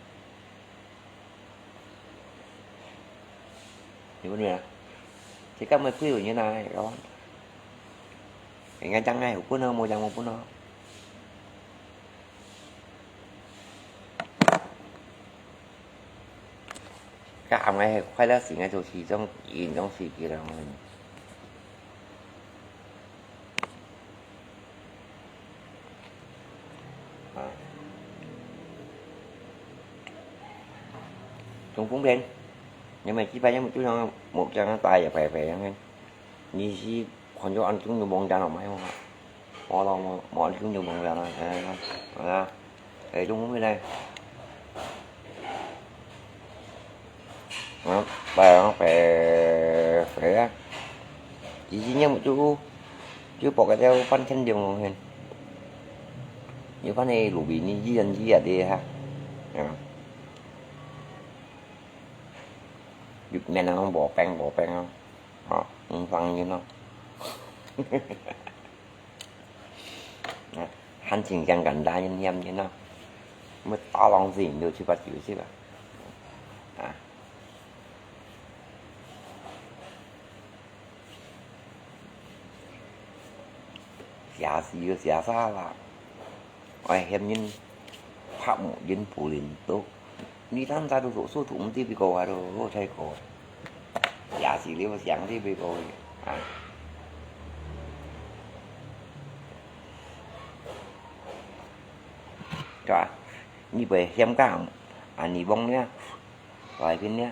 有無啊？這个玫瑰有人啊，講，人家講愛有本哦，無講無本哦。該暗个快樂時間就其中一種時機了。 啊。中風病，因為基本上就像目前个大也白白樣个，你是看著安中有望人咯，買嘛。我咯，我我安中有望人啊，哎呀，哎呀，哎，中風病呢？ 啊，白白白啊！以前有就就包个條半天龍咯，嘿。有半个路邊呢，一人一日的哈。啊。入面啊，無病無病啊，啊，毋放心咯。 啊，還真簡單，人嫌人啊，乜打浪子人都七八九十啊。啊。寫詩又寫啥啦，愛嫌人拍無人不認得。 你當在都讀書讀毋知幾高啊，都好太高，也是了想知幾高啊。Ka, ni bơi hiam ka, ani bông nia, lai pin nia.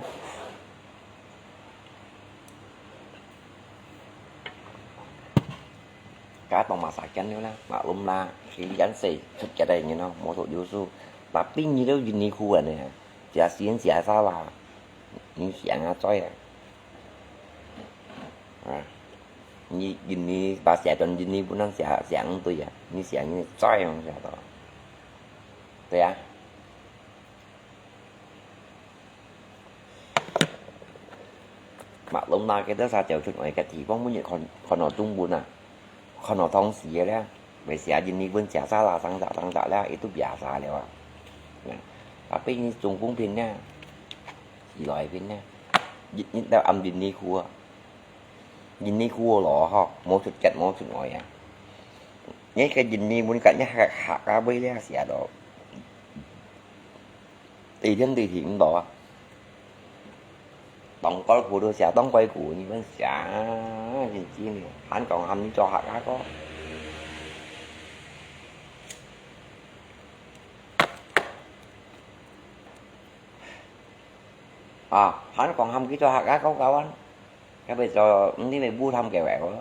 Ka tông masa kian liu na, maklum na, si kian se, sukkiat ai ni no, mo suk liu su. Tapi ni liu jin ni khu ane, sia sien sia sa la, ni siang a choi a. 啊，你，你把寫段你，你不能寫，寫毋對啊，你寫你再用寫到。對啊。Maklum na kita sa走出外个地方，每日看，看到中文啊，看到當時个咧，會寫印尼文寫sa啦，sang sa，sang sa咧，itu biasa了啊。Tapi你中風片咧，起來片咧，你，你到暗印尼khu啊。 印尼khu咯吼，無出國無出外啊。你个印尼文甲你客，客家話了寫到，對天對地毋到啊。當高苦都寫當高苦，你們寫，真正的，還講喊你做客家歌。啊，還講喊佢做客家歌，kawan。 該會做，你會烏貪計劃無？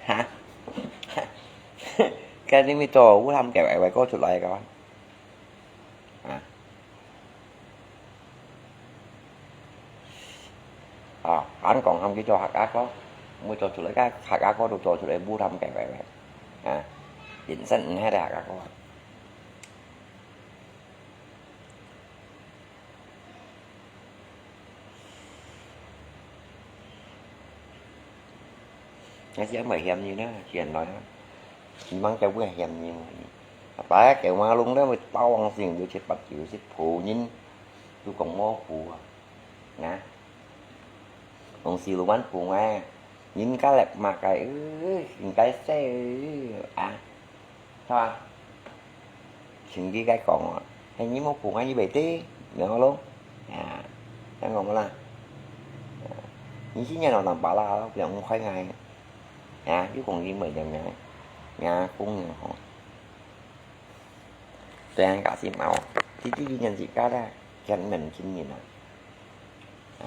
哈？該你會做烏貪計劃，會講出來个嗎？啊？啊，還講喊佢做客家歌，會做出來个客家歌都做出來烏貪計劃个。啊，人生毋係个客家歌。 該時毋會嫌你啦，自然來啊。你吂叫會嫌你嘛。Apa叫maklum咧，會包王先有七八九十鋪人，都講無鋪啊。啊？講是路灣鋪啊，人家來罵个，呃，應該死啊。 係嘛？像佢个講哦，係你無分𠊎，你袂得，然後咯，啊，恁講啦，啊，你先讓人把啦，不要開愛，啊，又講你袂得咩，啊，講你吼，對啊，假使嘛，自己一年自家啦，見面見面啊，啊，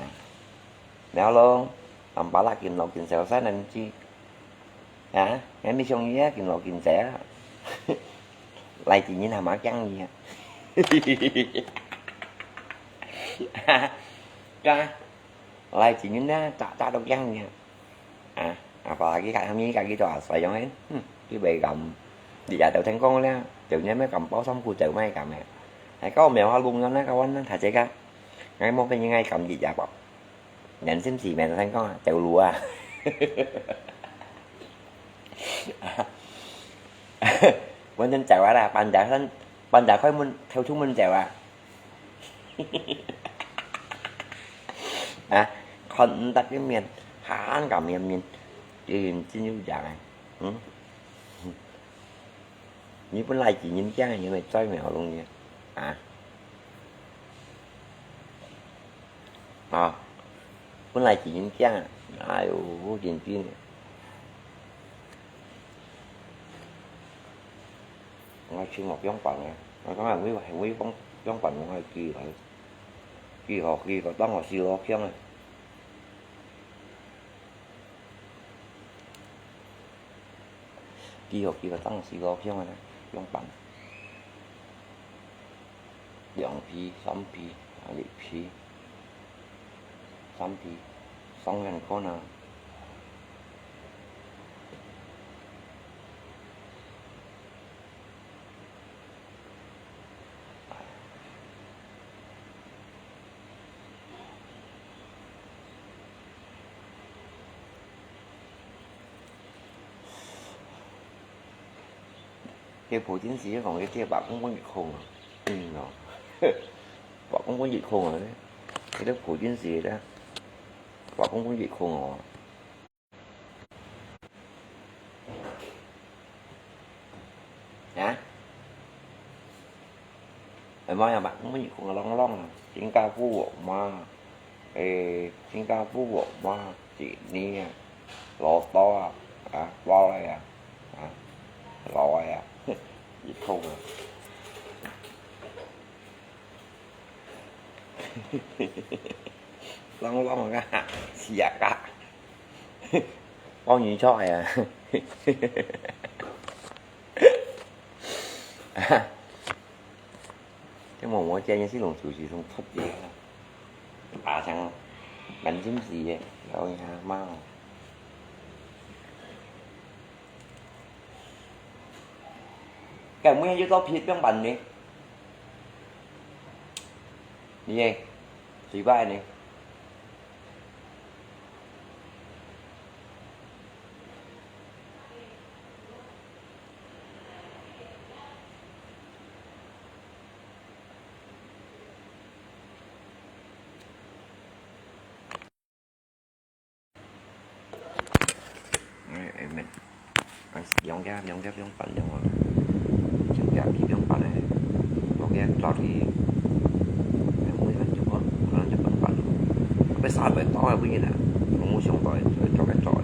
然後咯，人把啦，見老見少，三年之。 啊，𠊎乜想你啊，見老見少啊。來自人還嘛驚你啊。啊，來自人啊，打，打到驚你啊。啊，apalagi佢，佢，佢做阿衰樣个，哼，佢袂敢。日日都聽講了，就你乜敢包衫褲走乜敢个。還搞苗下弄樣那個彎那，大隻个。𠊎莫跟你愛敢日日包。 人心是面上講啊，走路啊。完全走啊啦，半打開，半打開門，跳出門走啊。啊，看毋得个面，還敢面面，這人真有樣啊，嗯。 你本來自人驚，你會再苗弄你啊？啊？啊，本來自人驚啊！哎喲，真真个。𠊎尋學長辦个，𠊎講啊，𠊎，𠊎講長辦，𠊎寄來，寄學期个，當學期落強个。 寄學期个當時个，像个呢，樣板。兩皮、三皮，啊，六皮，三皮，上眼看啊。 該普京時講个，這白公公一空啊，嗯哦，白公公一空啊，這个普京時个，白公公一空哦。 啊？哎媽呀，嘛，我們講啷啷啊，新加坡嘛，誒，新加坡嘛，悉尼啊，老多啊，啊，包來啊，啊。老个啊，一套啊。啷啷啊，是啊，包你菜啊。 這毛毛尖也是攏就是從出个，打成蠻精緻个，然後也蠻好。該每天就做皮不用辦呢。你呢？隨便呢。 哎，哎，免，啊，兩隻，兩隻兩半了啊，兩隻去兩半咧，六隻抓去，哎，每人一半，可能一半半。啊，愛三百包啊，不然啊，我想到，做个做个。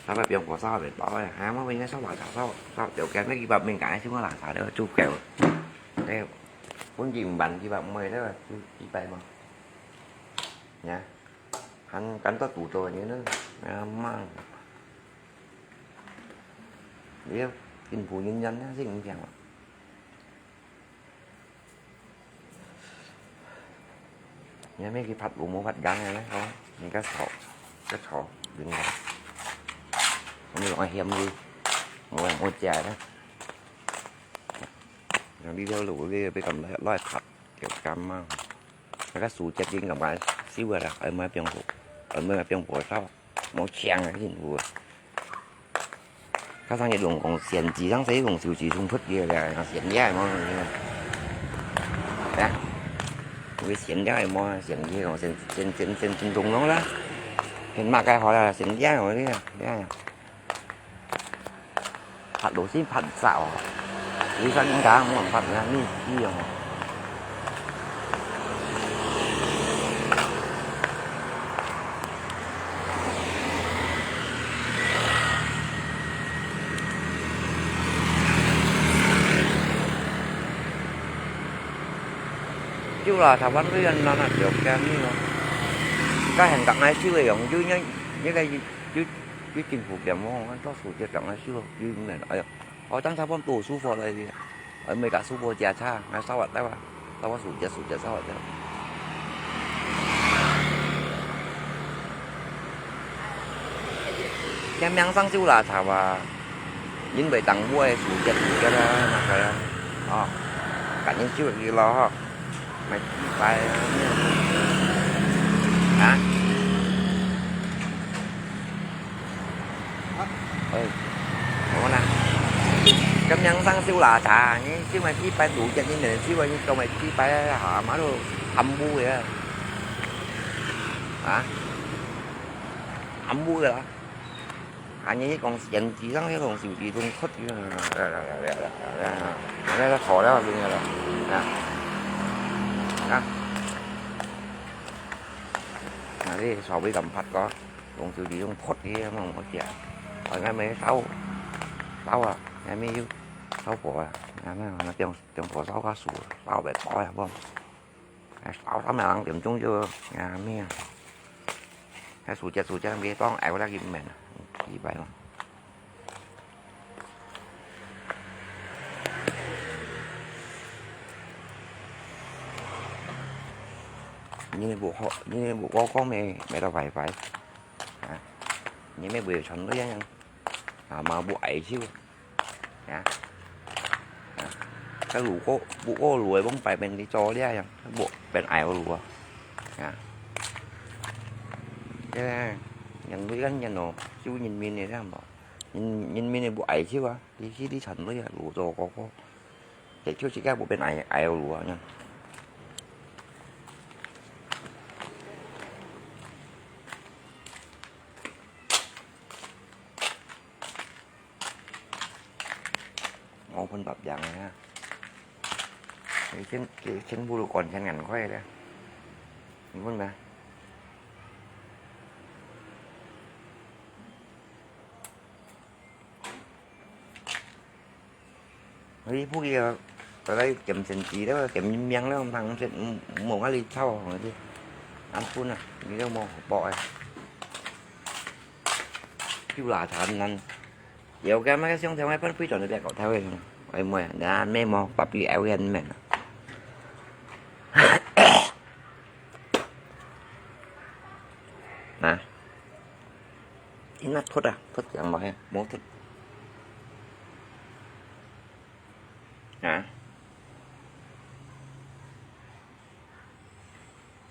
三百包，三百包啊，哎，我應該燒垃圾，燒，燒，就該幾百蚊，該先个垃圾了，足夠。哎，本金萬幾百，毋會了，就幾百嘛。 呀，還感覺堵著你呢，啊，媽。你要政府人員呢，係毋平啊？你還沒去發路，無發工个呢，吼，你个草，个草，人家，你還嫌你，我，我家呢。像這條路，你也別敢來，來發，就感冒。 該个時節應該嘛燒个啦，愛買冰火，愛買冰火燒，無強啊，辛苦啊。加上一種講選舉，上次講選舉衝突个啦，選也無，哎，有个選也無，選也講選，選，選，選，選總統啦，選麼个好啦，選也無个，哎呀。 發路線發煞哦，為啥人家無發呢？你，你用哦。就啦，台灣這樣那那條街呢哦，該很感哀愁个樣，就那，那个，就，就政府邊哦，做事就感哀愁，就那，哎呀。 哦，當時分到舒服來个，呃，每个舒服加差，還燒啊，燒啊，燒啊，暑假，暑假燒啊，燒啊。天命上燒垃圾啊，因為當晚个暑假，暑假啦，那个啊，哦，趕緊燒去咯吼。 買雞排啊？啊？哎，好啦。今日生燒垃圾，你燒賣雞排，路邊你咪燒啊，你做賣雞排啊，下馬路暗烏个啊？啊？暗烏个啦。 啊，你講選舉上，你講選舉中出去，那个好了，真个了，啊，啊，啊，你稍微咁拍个，講選舉中出去，乜好食，我應該沒燒，燒啊，還沒有燒火啊，啊，那，那中，中火燒个熟，燒个包也不好。 哎，燒到兩點鐘就，啊，咩啊？還暑假，暑假別當，哎，我來去買，幾百嘛。你無好，你無好講咩，買到壞壞，啊，你咩會傳到樣樣，啊，嘛無愛笑。 呀，呀，該路過，路過路个往擺面你做了呀，無變矮个路啊，呀，這人為个人哦，救人民个這樣無，人，人民个無愛救啊，你去你產業啊，路做過過，也就自家無變矮，矮个路啊，這樣。 我分別樣个啊。你先，你先不如管钱赶快的。你问呢？你不要，大家減錢錢了，減人命了，通食，無，無愛你吵，好个。恁笨啊，你都無好報个。就垃圾人，有个麼个想想，愛分非常的搞头个，哎，妹啊，那咩無，把比哀个人咩啊。啊？你那脱啊，脱講無呀？無脱。 啊？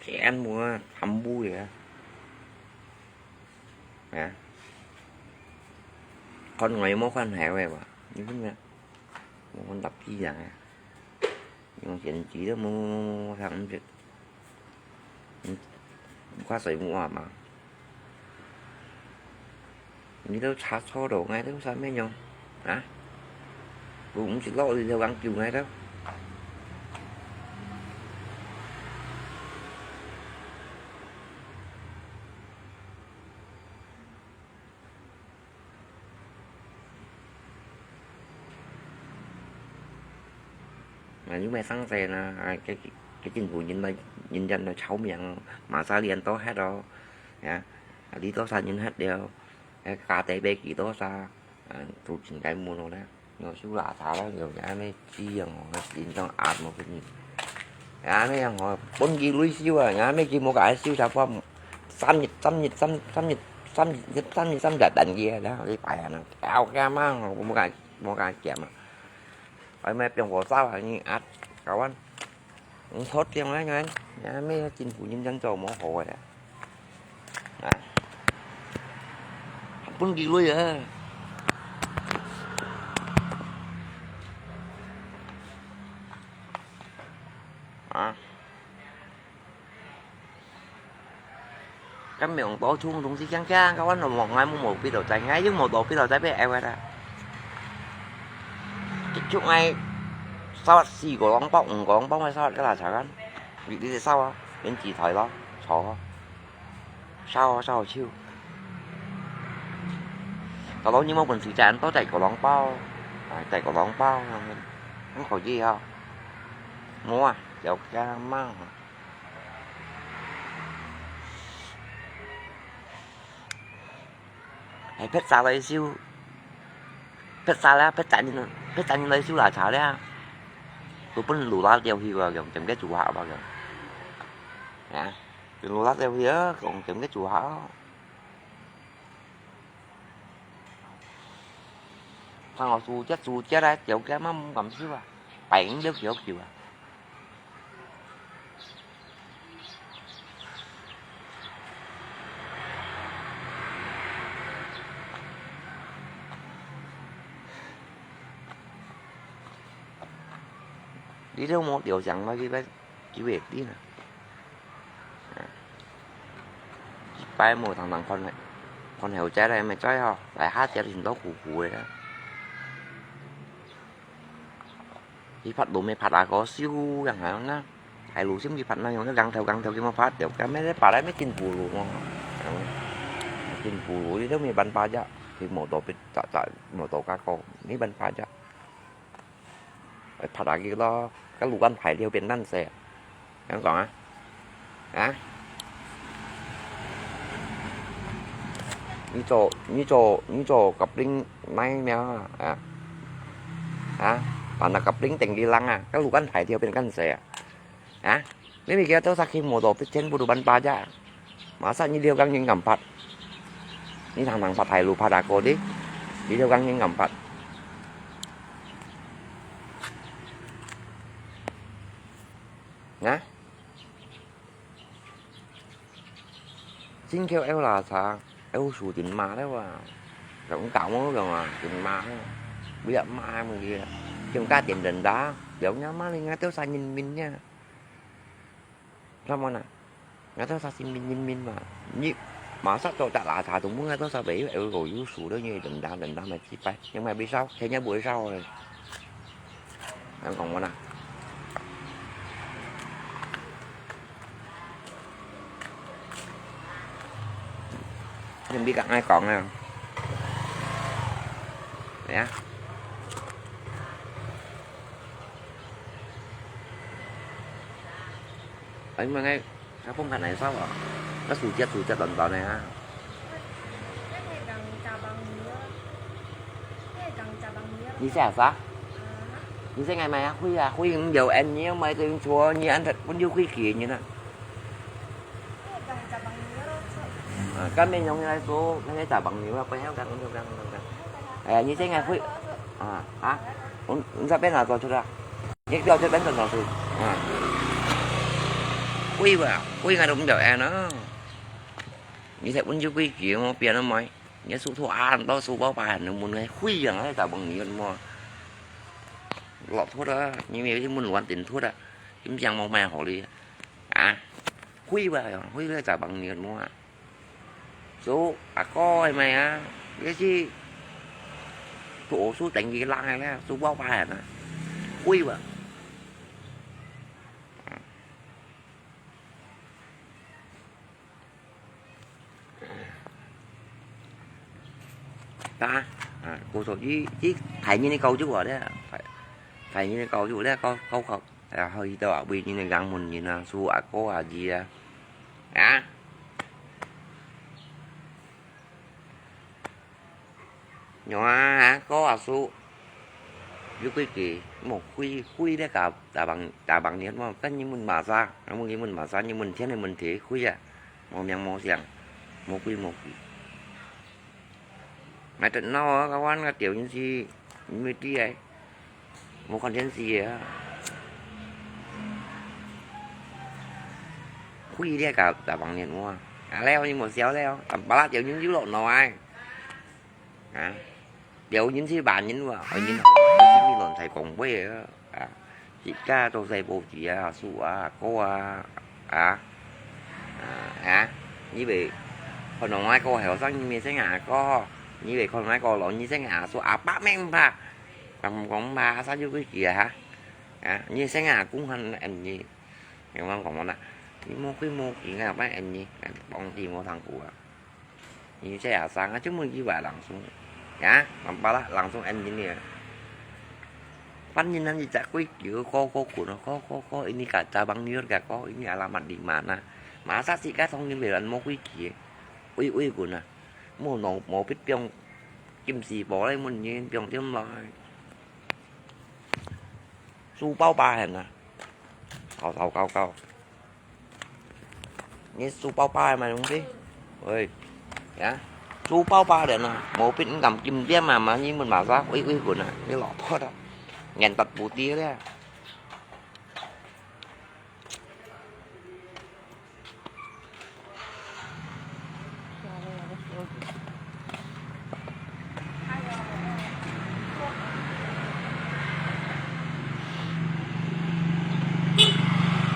錢無啊，貪污个。啊？看我有無看好个哇？你看啊，我看答題啊，用錢錢都無，無，無，無，無，無， 你，你看水母啊嘛？你都查錯了，𠊎都啥物用啊？我毋識落去就講救𠊎都。 啊，又毋係生事啦，啊，該，該政府人來，人家來炒命哦，馬上連到歇哦，啊，啊，你多少人歇了，啊，價底賣幾多少，啊，都應該問了啦。有收垃圾啦，有人恁樣子樣哦，人當壓無分你。啊，恁樣哦，分佢鐳收啊，啊，乜佢無甲收差不多三日，三日，三，三日，三日，三日，三日等佢啊，然後你擺啊，啊，OK嘛，我無甲，無甲減啊。 哎，買冰火燒啊，你啊，搞完，你好點啊，你看，你看，乜政府認真做無好个啦。啊，分佢鐳啊。啊。 該無用到，全部東西強強，該阮就望𠊎無，無必要再，𠊎又無到必要再買愛个啦。就𠊎燒死個籠包，五個籠包，𠊎燒个垃圾乾，你，你燒啊，連幾台咯，坐啊，燒啊，燒啊，燒。搞到你無本事，再多帶個籠包，啊，帶個籠包，很可以啊。無啊，就這樣嘛。 係別儕來收，別儕啦，別儕人，別儕人來收垃圾啦。都分路罅掉去个，用點个做下吧，用。啊，分路罅掉去啊，用點个做下。 看我煮隻煮隻來，條件嘛毋敢收啊，擺五六條條啊。你都無條件，我去買。 佢會知啦。啊，一擺無常常看个，看後仔來，毋知吼，來下隻尋到苦苦个啦。佢發路咩發啊，个燒樣樣啦，大路先去發那樣，个gang頭gang頭佢無發掉，該咩發來咩真苦路哦。嗯，真苦路，你都沒辦法呀，佢無到別，咋，咋，無到加高，沒辦法呀。 哎，拍打佢咯，該路恁大條變恁細啊？恁樣講啊？啊？你做，你做，你做甲令哪一秒啊？啊？啊？Panah甲令定佢冷啊？該路恁大條變恁細啊？啊？ Ni mi kaya to sa kim mo to, pitchen bulu ban paja. Masa ni liu kang yin kam pat. Ni thang thang pat hai lu pat ako di. Ni liu kang yin kam pat. Nga? Chính kiểu eo là sao? Eo sù chính mà đấy mà. Cũng cảm ơn rồi mà, chính mà. Bây giờ mà hai mươi kia. Chúng ta tìm đến đó. Kiểu nhau mà linh ngay tôi xa nhìn mình nha. Sama na. Ngatau sa si min min min ma. Ni, masa to tak lah sa tu mun ngatau sa bei, eh, ko yu su de ni dendam dendam ma ci pai. Nhưng mà bị sao? Thế nhá buổi sao rồi. Anh còn mà na. Nhưng biết các ai còn nè. Nè. 哎，問个，該放較難受啊？該暑假，暑假短短个啊。你寫啥？你寫𠊎買啊，灰啊，灰毋要，恁樣買對錯，你恁樣分又灰給你呢。啊，該面容來說，那個假朋友啊，不要講，不要講，不要講。哎呀，你寫𠊎灰啊，啊，你你這邊拿走去了。 你不要這邊轉轉去。啊。貴吧，貴𠊎都毋曉按啊。你在溫州貴幾毛變了沒？你書托啊，到書包把很多門來貴啊，還打幫你麼？老拖的，你們有些門亂點拖的，你們講我買好哩啊？貴吧，貴了打幫你麼？ 做阿哥个咩啊？這是做書等於人个咧，做爸爸个呢，會無？啊，故所以，這大人个教育啊咧，大，大人个教育咧，教，教，教，然後去到啊，為人个人問人啊，做阿哥阿姨啊，啊？ 有啊，哥阿叔，有幾个，無，會，會咧，打，打幫，打幫你，無，跟你問麼儕，問你問麼儕，你問天你問地，會啊，無名無姓，無鬼無鬼。買得鬧啊，kawan，該條人是，你毋知欸。 無看電視啊。會咧，甲，甲幫年哇。啊，了，你無笑了，淡薄仔就有落腦啊。啊，有人去罵人哇，哎，人好，你亂在講話啊。啊，自家做細報紙啊，叔啊，哥啊，啊，啊，啊，你袂看到𠊎个後生，你袂識𠊎个哥，你袂看到𠊎个老，你識𠊎叔，阿伯明白。 講講嘛，啥就會記啊，哈？啊，你先啊，講下恩你，你講講嘛，你無會無記啊，拜恩你，幫你無通過啊。你這下生啊，就無幾位人送，啊，mampu啦，人送恩你呢。Pan你nanti cak kui kiu ko ko kun ko ko ko ini kata bang niur ka ko ini alamat di mana. Masa sih ka song ni belan mo kui kiu. Ui ui kun ah. Mo no mo pit piong. Kim si po lai mun ni piong tiêm lai. 書包疤痕啊，搞搞搞搞。你書包疤痕嘛，兄弟？喂，呀，書包疤痕啊，毛病你敢金店啊嘛？你们马上喂喂滚啊，你老婆的，眼大不低了。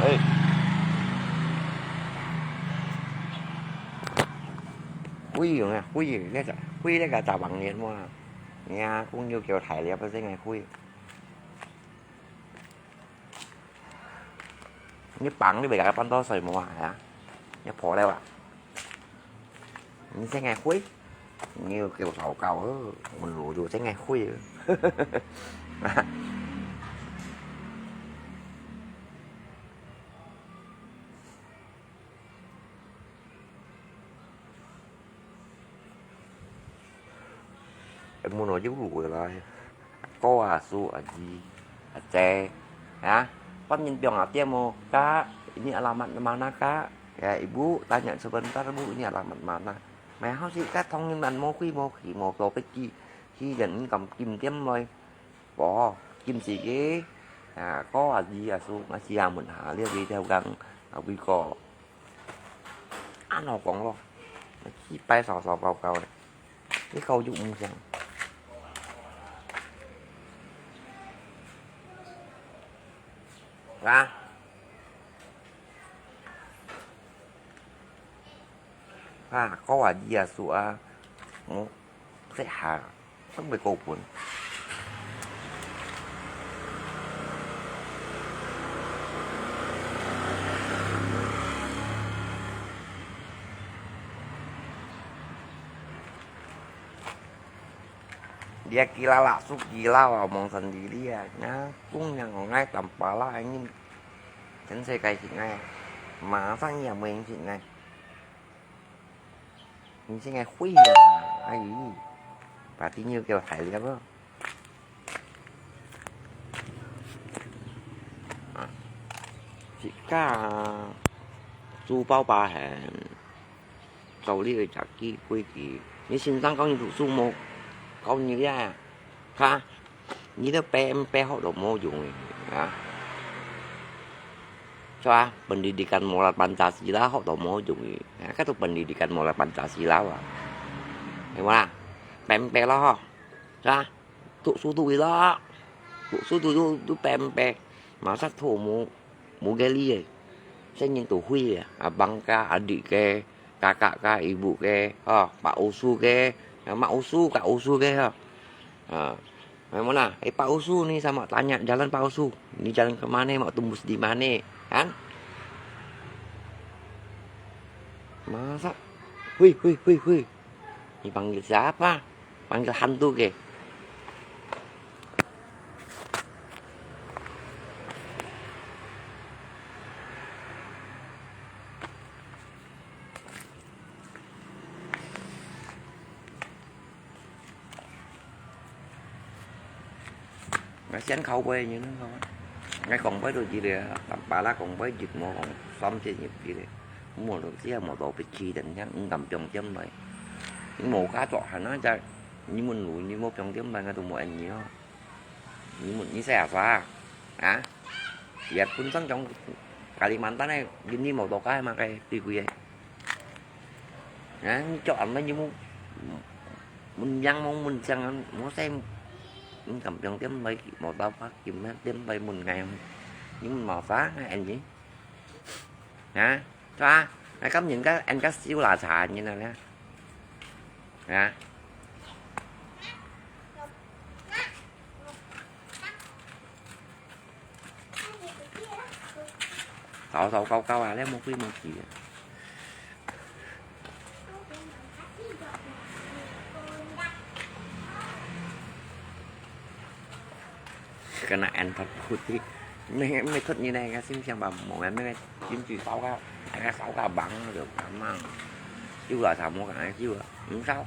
哎。會用啊，會用，那个，會那个打网年嘛。你啊，公牛叫大了，不是应该会。 你绑你袂甲佢搬到水母啊，係啊？你破了啊？你真係灰，你又叫糟糕哦，我老就真係灰哦。Em muno juga lah. Ko asu aji, aje. Ya, pan nyin piong atie mo ka, ini alamat mana ka? Ya, ibu tanya sebentar bu, ini alamat mana? Mai hao si ka thong nyin an mo kui mo ki mo to pe ki, hi jan in kam kim tiêm loi. Bo, kim si ki. Ya, ko aji asu, ngasi amun ha, lia video gang, awi ko. Ano kong lo, chi pai sao sao kau kau le. Ni kau ju mung siang. Nga. Ha, ko wa ji asu a. Mo, se ha. Không phải cô buồn. Dia gila lah, su gila lah, omong sendiri ya. Nah, kung yang ngai tampala angin. Kan saya kayak ngai. 馬上也沒人信呢。你現在會啊？哎，把地牛給我抬了不？啊，自家啊，豬包把很，走你的家己规矩。你先生教你讀書無？教你了啊？哈？ 你都白白學都無用个，啊。是吧？Pendidikan mula Pancasila學都無用个，啊，該都pendidikan mula Pancasila啊。係無啦？白白咯，吼，是吧？讀書讀會咯，讀書讀讀讀白白，masa都無，無个理个，細人都會个，abang个，adik个，kakak个，ibu个，吼，pak usu个，mak usu，kak usu个，吼。 Ha, memang lah. Eh, pak usu ni sama tanya jalan pak usu. Ni jalan ke mana, mau tembus di mana, kan? Masa? Hui, hui, hui, hui. Ni panggil siapa? Panggil hantu ke?𠊎先口碑，你能口碑。𠊎講碑都知了，但巴拉講碑一無講三千入去了，無就只係無到別去等，像毋敢放點來。你無加作閒啊，在你問路，你無放點來，𠊎都無應你哦。你問你細阿叔啊？啊？也本身講Kalimantan个，你無到該嘛該最貴个。 啊，你叫俺們有無，問樣無問相啊，無使，你敢用點來，無到發，點來問𠊎，你問麼儕啊，恁呢？啊，係啊，𠊎今年个，俺个燒臘茶，你哪呢？啊？ 搞搞搞搞啊，你無規無矩啊！Kena ăn thật bụt đi. Mấy, mấy thật như này, cái xin chàng bảo mổ ăn mấy cái kim chỉ sáu cái, ăn cái sáu cái bằng được lắm mà. Chứ là sao mua cái này chứ, không sao.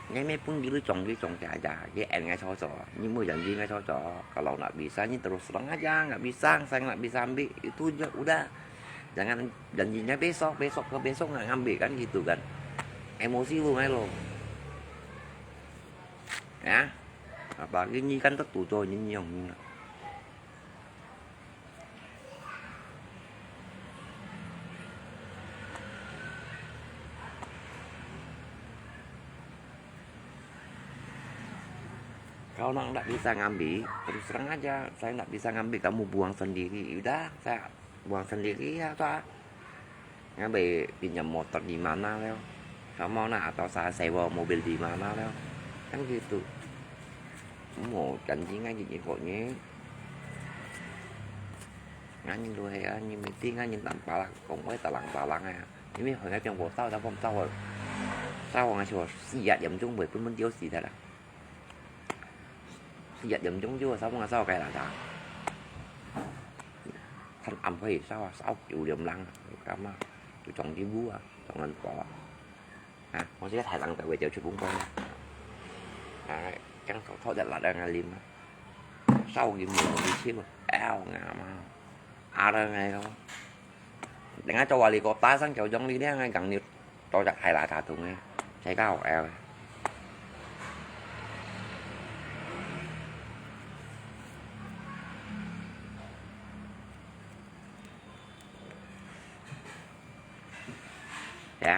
Ngay mấy phút đi lưới chồng, đi chồng chả chả, cái ăn ngay sao sao. Nhưng mà dần gì ngay sao sao, kalau nggak bisa, ini terus terang aja, nggak bisa, saya nggak bisa ambil, itu aja, udah. Jangan janjinya besok, besok ke besok nggak ngambil kan gitu kan. Emosi lu ngai lo. Ya. Apalagi ini kan tertutup ini yang ini. Kalau nak ndak bisa ngambil, terus terang aja, saya ndak bisa ngambil, kamu buang sendiri. Udah, saya buang sendiri ya, toh. Ngambil pinjam motor di mana leo? Sama nak atau saya sewa mobil di mana leo? Kan gitu. Mau janji ngai jadi kok ni. Ngai ni lu hei, ngai ni mesti ngai ni tanpa lah, kong wai talang-talang ya. Ini hoi ngai piang bo tau, tau pom tau. Tau ngai sio, 四點鐘會分分丟死的啦。 四點鐘就差不多燒雞啦，咋？趁暗可以燒啊，燒九點零啊，咁啊，就撞啲烏啊，撞人火啊。啊，我自己太冷就會走出公幹啊。啊，驚頭頭日辣啊，我啉啊，燒佢無去燒啊，out啊嘛。 Ada ngai lo. Dengan cowok wali kota sang jauh jong li dia ngai gang ni. Tau jak hai la ta tung ngai. Saya kau el. Ya.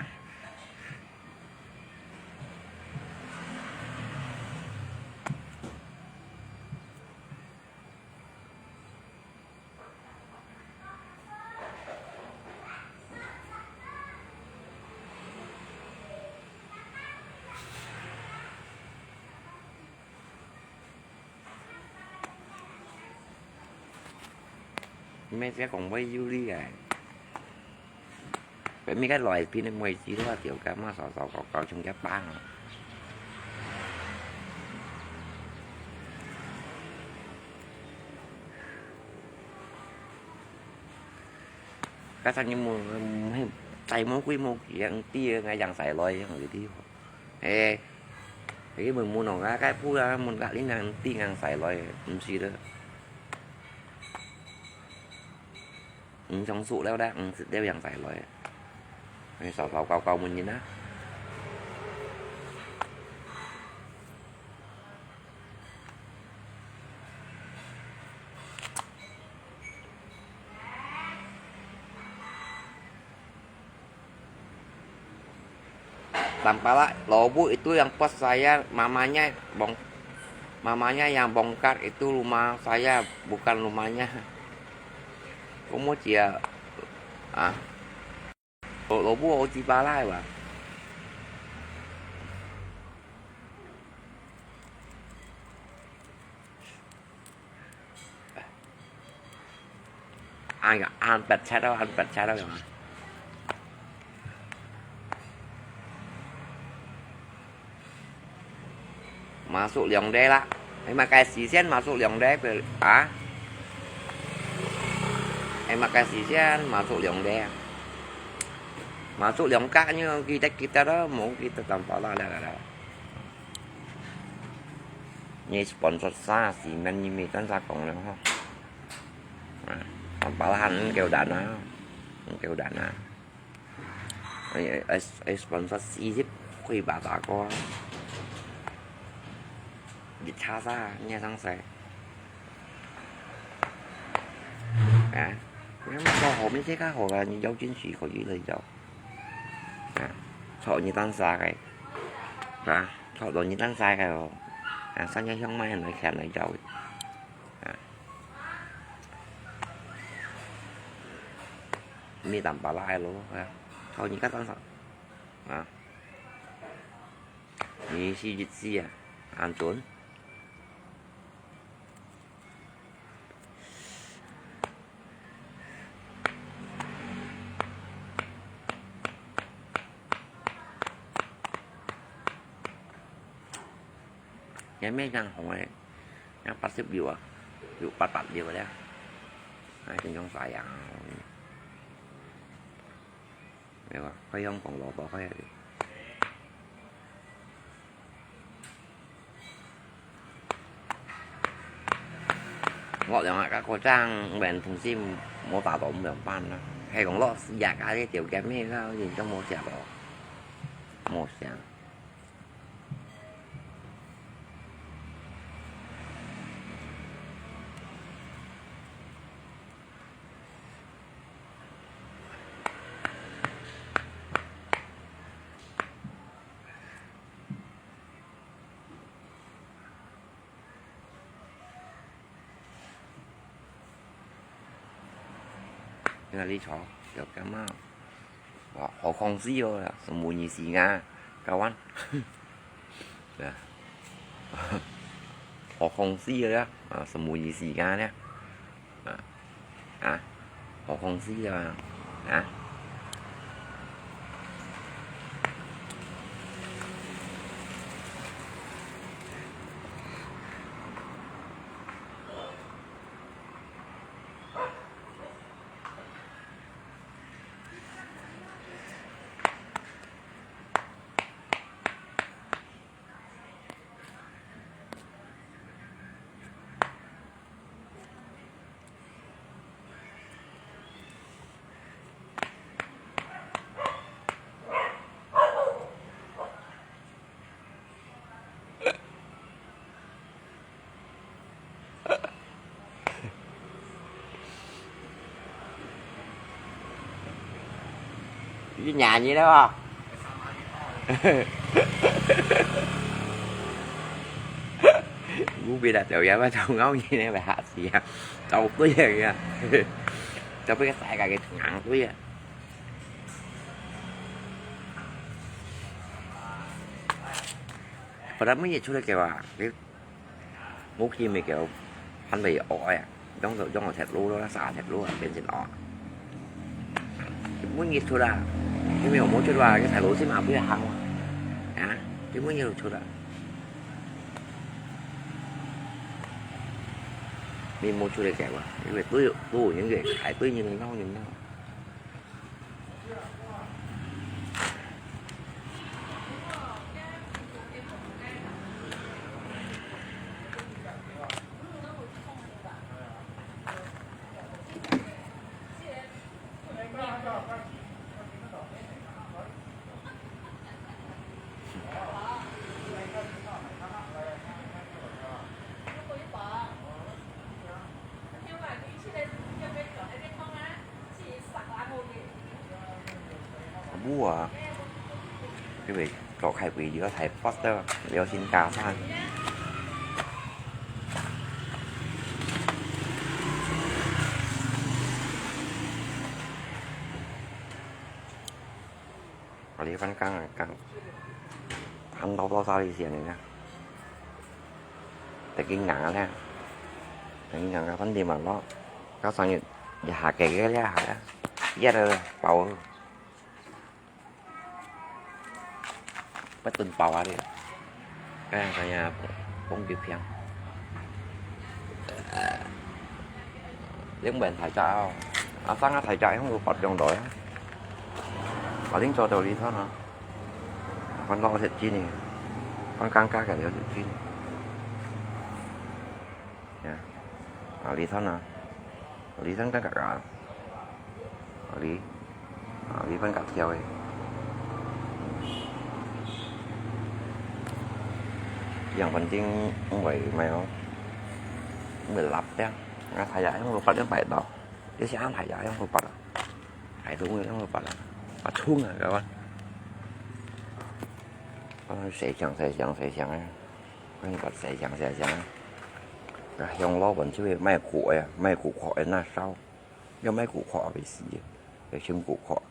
你们这讲话有理哎。 Pemikai loi pin moi chi lo tiểu干嘛少少搞搞穷家班啊。該隻人問，嗯，嘿，大魔鬼無佢啊，毋知啊，𠊎樣衰來，樣有啲。誒，佢問問哦，𠊎該鋪啊，問該恁樣知樣衰來，毋是的。毋想熟了啦，毋識了樣衰來。誒，少少搞搞問人啊。 Tampalak, Lobu itu yang pas saya, mamanya bong-, mamanya yang bongkar itu rumah saya, bukan rumahnya. Kok mau cia, ah, Lo-, Lobu Oji Pala ya, Bang? Ăn, ăn pẹt chat đó, ăn pẹt chat đó. Masuk Liongde lah. Em, makai sisen masuk Liongde, ah. Em, makai sisen masuk Liongde. Masuk Liongkak ñu kita, kita đó, mau kita Tampalak lah, lah, lah. Ini sponsor sa, si men ini kan sa kong lah, ha. Nah, Tampalak han kêu đàn á. Kêu đàn á. Ai, ai, ai, sponsor si zip, khuy ba ta ko. Di cha sa, nia sang sai. À, nếu mà có hộp như thế khác hộp là như dấu chính trị khỏi dưới lời dấu. À, chọn như tăng xa cái. À, chọn đồ như tăng xa cái rồi. À, sao nhau không may nói khen lời dấu. À. Mi tạm bảo lại luôn. À, chọn như các tăng xa. À. Ni si jit si à. An chun. Cái mấy răng hổ này, nó bắt xếp điều à, điều bắt bắt điều đấy. Hai cái trong phải à. Vậy à, phải không còn lọ đó phải. Ngọt yang ngak ka ko chang ben thùng sim mo ta to mo yang pan na. Hay kong lo yak a de tieu kem he ka yin chong mo sia lo. Mo sia. Nga li cho, yo ka ma. Wa, ho khong si yo, ya, semu ni si nga, kawan. Ya. Ho khong si yo, ya, ah, semu ni si nga, ya. Ah. À, hổ không xí à, à. Ini nyanyi dah, Bang. Gu bi da tau ya, ba tau ngau ni ne ba ha si ya. Tau tu ya ya. Tau bi ka sai ka ke ngang tu ya. Pada mun ye chule ke wa. Ngô Kim mi kêu, ăn về ở à, trong trong ở thẹt lúa đó, xã thẹt lúa, bên trên ở. Muốn nghe thôi là, cái mình muốn chưa là cái thải lúa xí mà bây giờ hàng mà, à, cái muốn nghe thôi là, mình mua chưa để kẹo à, cái về túi túi những cái thải túi như nó như nó. Mua啊，因為做開會要大發的，要先加餐。啊，你翻工啊，講，還老多少以前的呢？得緊硬啊，得緊硬啊，反正嘛咯，到三月也下个月了，下了，一日包。 不准包啊你。哎呀，哎呀，講佢平。你問大隻哦，啊，生啊大隻，用個八兩袋啊。啊，恁做道理佢啊，翻到食錢呢，翻更加个了食錢。 Ya. Ah, li thon ah. Li thon kan kak ah. Li. Ah, li thon kak thiau eh. Yang penting mười mai oh. Mười lap ya. Nga thaya yang lupa yang pai tau. Dia siapa thaya yang lupa lah. Hai tu yang lupa lah. Pacung ah kawan. Kawan saya siang, saya siang, saya siang eh. 分佢洗淨洗淨。啊，香爐本就係賣苦个，賣苦苦个那燒，要賣苦苦个死，要金苦苦，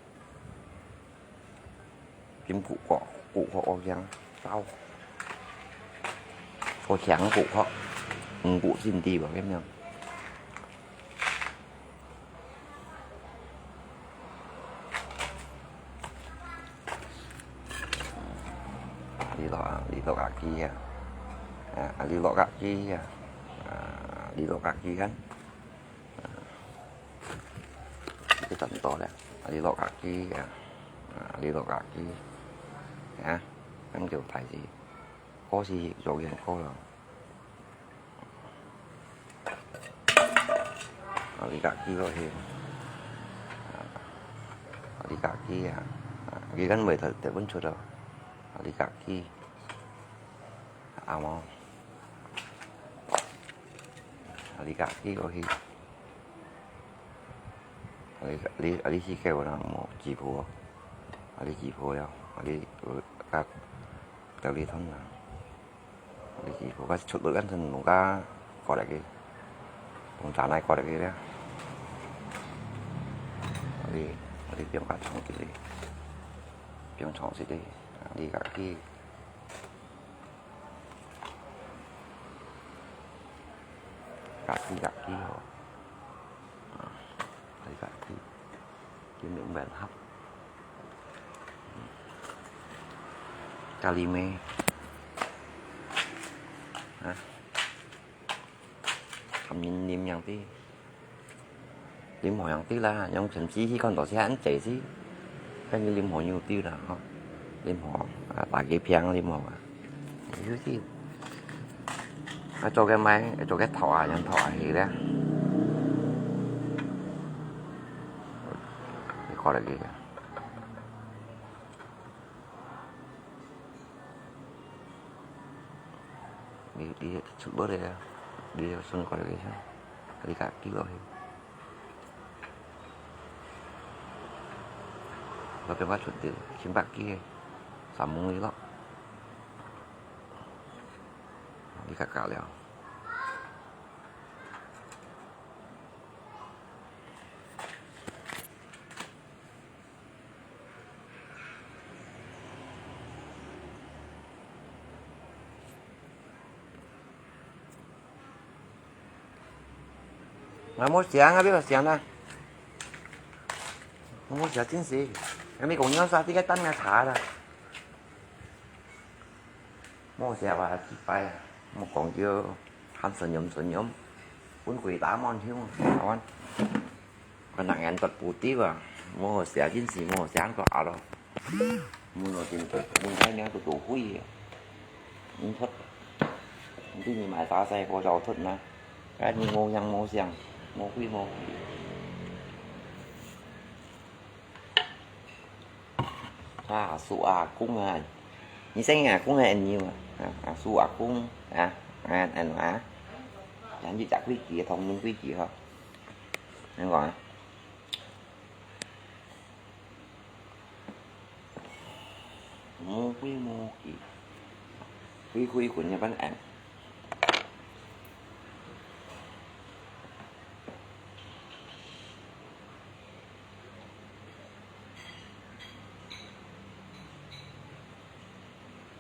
金苦苦，苦苦个香燒，我香苦苦，五谷盡地吧，有沒有？ Li lok ah, li lok kaki ah. Ah, li lok kaki ah. Ah, li lok kaki kan. Ah, itu tentu lah. Li lok kaki ah. Ah, li lok kaki. Ya, kan kêu phải gì? Có gì dụ dàng có rồi. Alikaki lo he. Alikaki ah. Alikaki kan mười thật để vẫn chưa đâu. Alikaki. Amo. Alikaki lo he. Ali ali ali si kêu là một chỉ phù. Ali chỉ phù đâu. Ali các tao đi thon là. Li ki, ko ka chut lut kan sen nung ka kor lagi. Nung cha nai kor lagi ya. Li, li piang ka chong ki li. Piang chong si li. Li ka ki. Ka ki, ka ki ho. Li ka ki. Ki mi ben hap. Kali me. Hah? Kami lim yang ti. Lim ho yang ti lah, yang chen si hi kon to si han che si. Kan lim ho nyu ti lah, ho. Lim ho, ah, ta ki piang lim ho ah. Yu ti. Ah, cho cái máy, cho cái thọ à, yang thọ à hi le. Đi kor lagi. Đi, đi, chụp bớt đi. Đi, xuân coi đi. Đi cả ký rồi. Lo piang ka chut ti, sim bak ki, samung li lo. Li ka ka liao. Nga mo siang, abi ba siang na. Nga mo siang chính xác. Kami cũng nhớ sao tí cái tánh nga thả ra. Mo siang ba chỉ phải. Mo còn chưa. Hàn sơ nhóm sơ nhóm. Cũng quỷ tá mon hiu. Awan. Còn nặng ngàn tật bù tí ba. 無好食，真係無好食，恁个啊咯。問我真个，問大名都都會啊。毋出，毋知你買啥菜，我就出啦。啊，你無樣無相，無鬼無鬼。啊，叔阿公啊，你姓阿公个，你啊，啊，叔阿公啊，啊，啊，啊，人就食規矩，唐人規矩吼。你講啊？ 無規無矩，規規矩一般樣。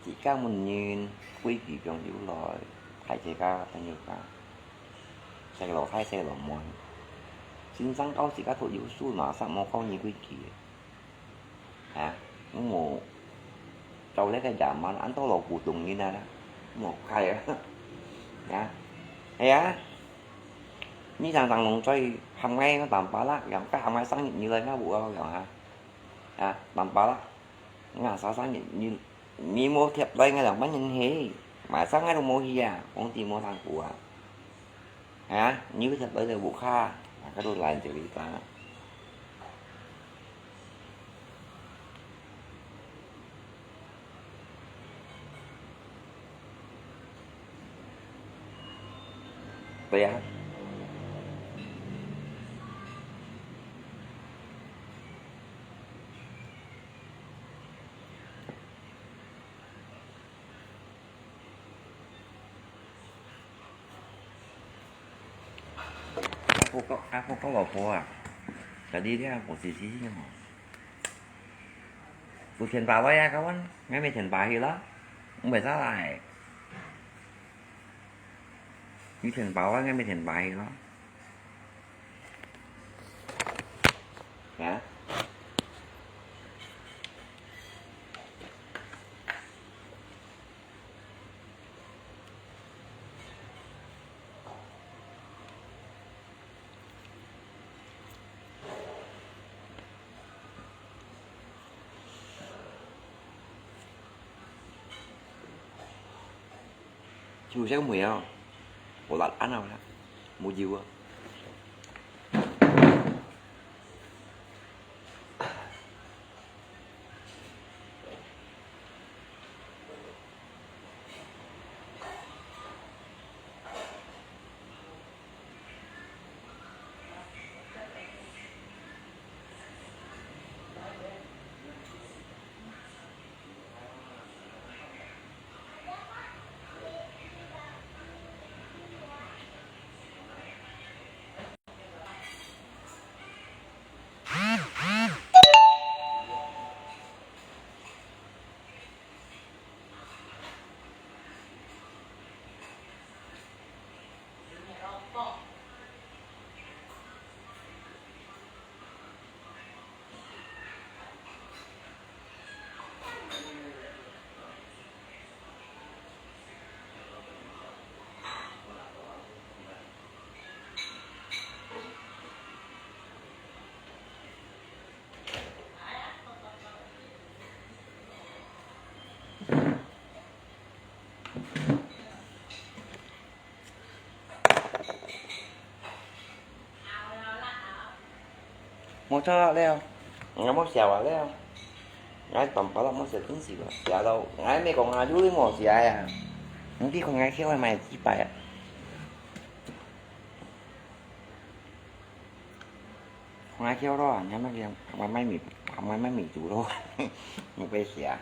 自家門人，規矩放留來，大自家，大自家。 細路大細路妹，先生教自家讀有書嘛，煞無教你規矩。啊，無，到這个夜晚，恁多老古董人啊，無開啊。啊，係啊，你常常弄出喊𠊎當巴拉，樣，該喊𠊎生日你來，𠊎無要樣啊。啊，當巴拉，𠊎啥生日你 你無貼來，𠊎仰般人去？買衫𠊎都無去啊，工資無通付啊。啊，你有貼來就無卡，啊，該都懶就你吧。對呀。 阿婆講，阿婆講老婆啊，家己這無事情哦。有錢包啊，kawan，𠊎無錢包去了，毋會使來。有錢包啊，𠊎無錢包去了。啊？ 就像梅哦，無辣恁好啦，無油啊。 無錯了，𠊎無笑啊了。𠊎當巴拉無食東西了，食到𠊎無講啊，有你無食啊。你去看𠊎去外賣幾擺啊？ 𠊎叫咯，你乜講，𠊎買米，𠊎買米煮咯，你會寫。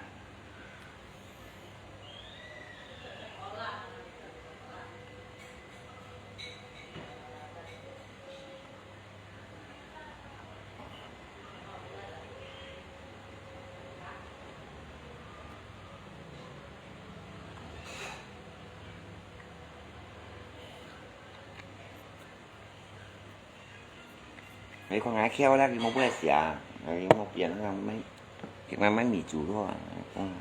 你看𠊎竅咧，佢無會寫，佢無變，佢買，佢買，買米煮咯。嗯。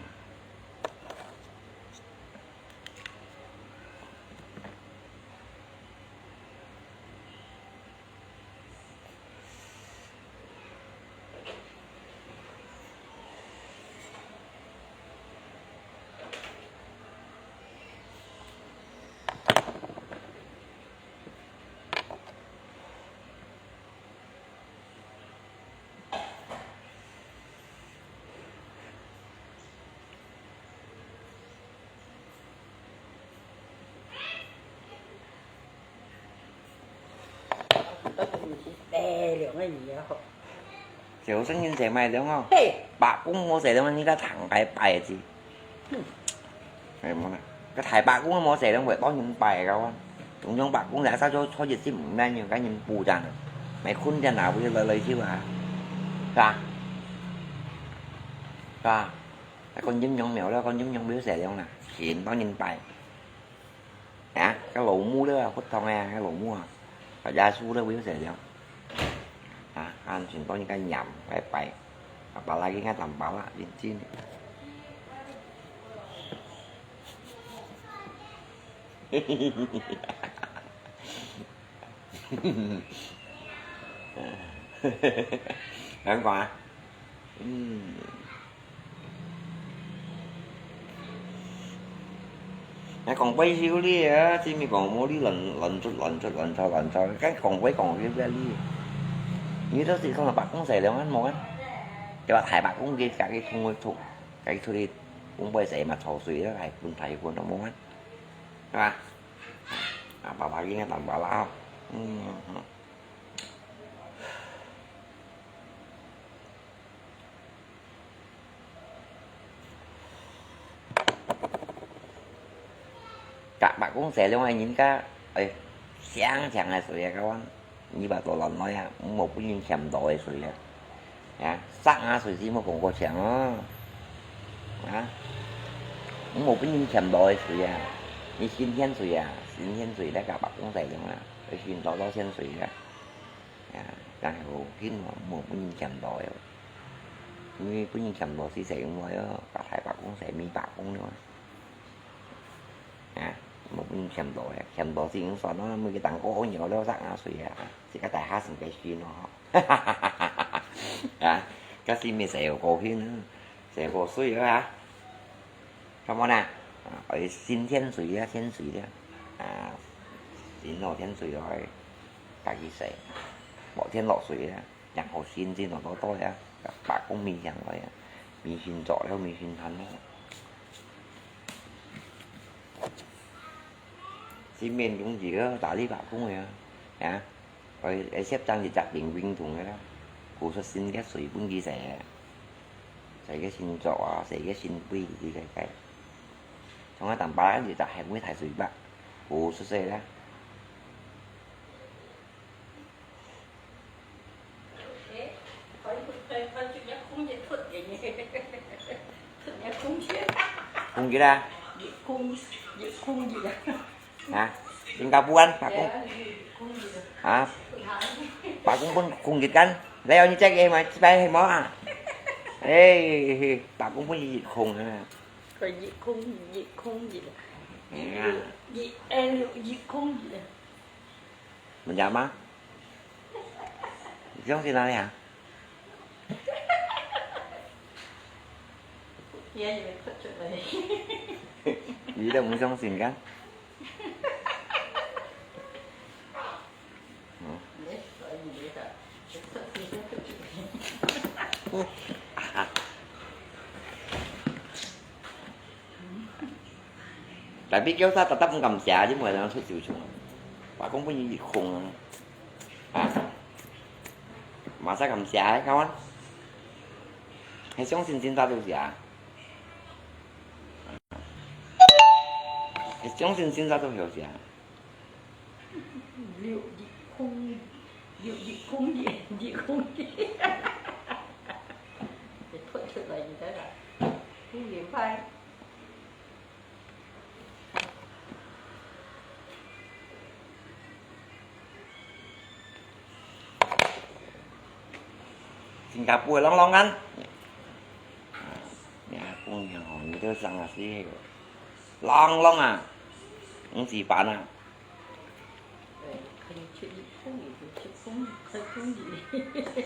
毋係白龍个魚啊，吼。小生人食麼个龍哦？嘿。伯公無食龍，你个唐个拜子。嗯。哎，無啦，个大伯公無食龍，會當人拜个哇。通常伯公來，早就坐一陣，毋免人，該人補正，買坤點啊，會來來去啊，是吧？是吧？該觀音娘廟了，觀音娘廟食龍啦，錢當人拜。 啊，該老母了，佛堂啊，該老母啊，該耶穌了，會使了。啊，安全到你个念，拜拜。啊，巴拉个个淡巴拉，認真。難怪。嗯。 𠊎講話修理啊，只咪講無你亂，亂出，亂出，亂糟，亂糟，該講話講修理啊你。你都係講伯公食龍啊，無啊？對吧？大伯公佢自己通會通，自己出去，公會食嘛，吵水啊，還分大分都無啊，對吧？啊，爸爸應該當爸爸哦。嗯，嗯。 甲伯公食龍个人家，哎，強強个水啊，佢講，你把到落來啊，毋好分人嫌多个水啊。啊，殺下水先莫講過強哦。啊，毋好分人嫌多个水啊。你新鮮水啊，新鮮水來甲伯公食龍啊，愛新多多鮮水啊。 啊，然後緊嘛，莫分人嫌多个，因為分人嫌多，死死用來哦，甲大伯公、死尾伯公了。啊，莫分人嫌多个，嫌多死用算咯，每個當個好nhiều了，殺下水啊，自家大下先个心咯。啊，該死尾死有高興，死有高水了啊。 Come on啊！啊，愛新添水啊，添水啊！啊，新落添水落去，家己洗，無添落水啊，然後新鮮落多多啊，伯公尾上來啊，尾新做了，尾新攤了。新面容易个，打理伯公个啊，啊！ 愛，愛攝正一隻零零桶个啦，古出新个水分佢洗个，洗个新作啊，洗个新杯，佢个个。從啊，等把一隻還會大水吧，古出水啦。空氣啦。 啊，新加坡人，伯公。啊，伯公分空氣間，來，你再給嘛，這擺係無啊？哎，伯公分一空啊。佢一空，一空一。哎呀。一，哎，一空一。你知道嗎？你相信哪裡啊？ 你都毋相信个？嗯。Tapi kêu sa tetap毋敢寫，因為人出手重。話講本身空啊。啊。Masa敢寫，kawan？係相信先寫到寫。係相信先寫到曉寫。六一空，六一空一，一空一。你推出來，你睇下，好厲害。 新加坡个朗朗啊。啊，你阿公娘吼，你都生啊死个。朗朗啊，毋是辦啊。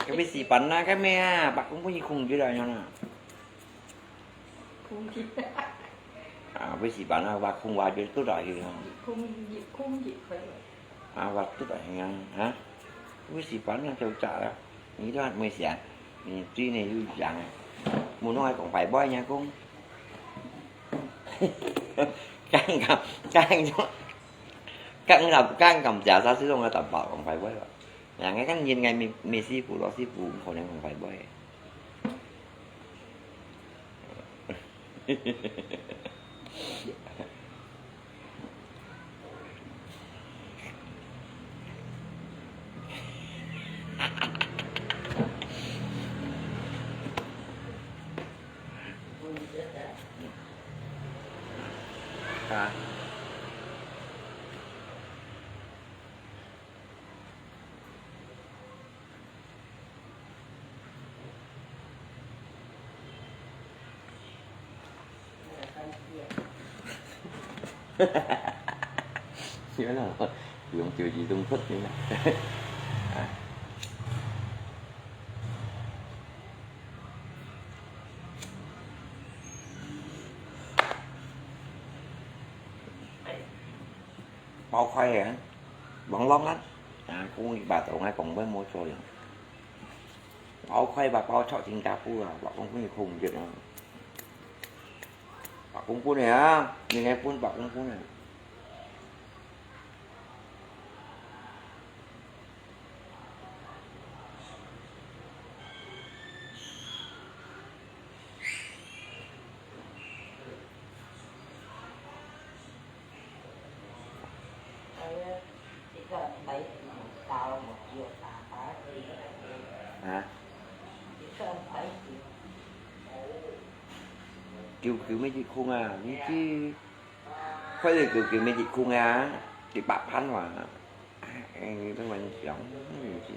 該要死辦啊，該咩啊，把公婆一空就來樣啊。 空氣。啊，要死辦啊，話空話就都來去啊。空氣，空氣可以。啊，話都來去啊，啊，要死辦啊，就炸了。你都還沒想，你嘴裡又講，無弄還講拜拜，人家講。剛剛，剛剛，剛剛，剛剛假設是弄個蛋包講拜拜了。啊，𠊎看現在美，美師傅、羅師傅可能很快會。啊。 有啦，用手指動出去啦。啊。包開个，啷啷啊，啊，講一百種，𠊎講分無錯樣。包開吧，包出新加坡啊，白公分空一啊。 白公分个啊，你愛分白公分个。 啊？九九乜一空啊，你知，快樂九九乜一空啊，一百萬哇，哎，你都很想，嗯，真。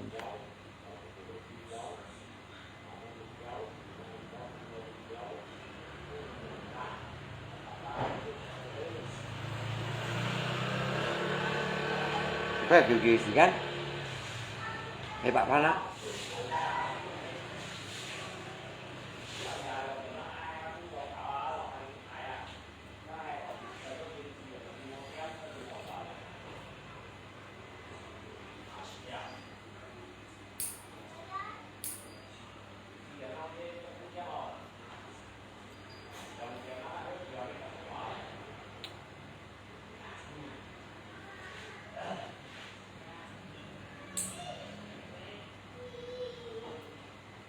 快九九時間，係白飯啦。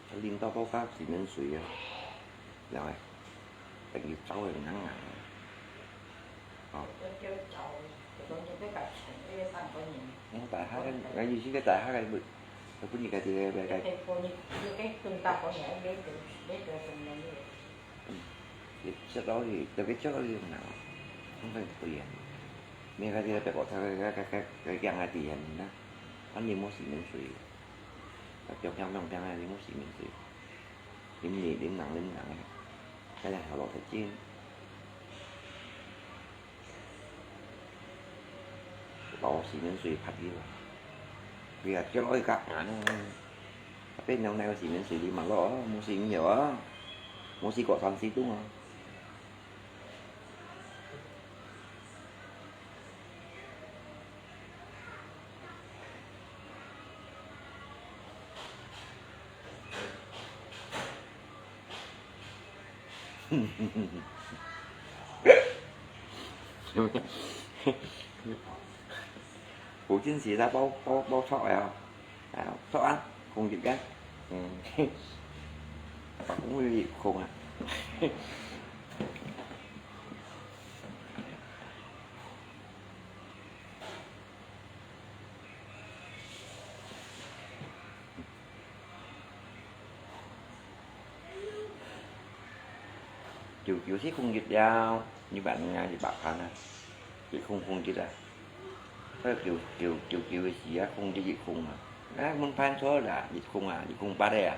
佢淋到多加洗面水啊，然後，等於燥个硬硬。哦。嗯，大下个，𠊎意思个大下个，佢，佢本來个，个，个，嗯，食落去，特別食落去硬，應該可以啊。你看這個白果菜，个，个，个，个，个，个，个，个，个，个，个，个，無洗面水。 啊，平平平平个，你無洗面水，淋你淋人淋人个，該樣好落忒精。落洗面水拍佢啊，佢啊，接落去甲硬，啊，變成那個洗面水淋嘛咯，無洗面油啊，無洗過三四度啊。 古今時代包，包，包錯了。 啊，錯啊，空一个。嗯，白公分空啊。 九九係空一了，二百五啊，一百萬啊，一空空一啊。該九九九九个時啊，空一一空啊，啊，門盤錯啦，一空啊，一空八个啊。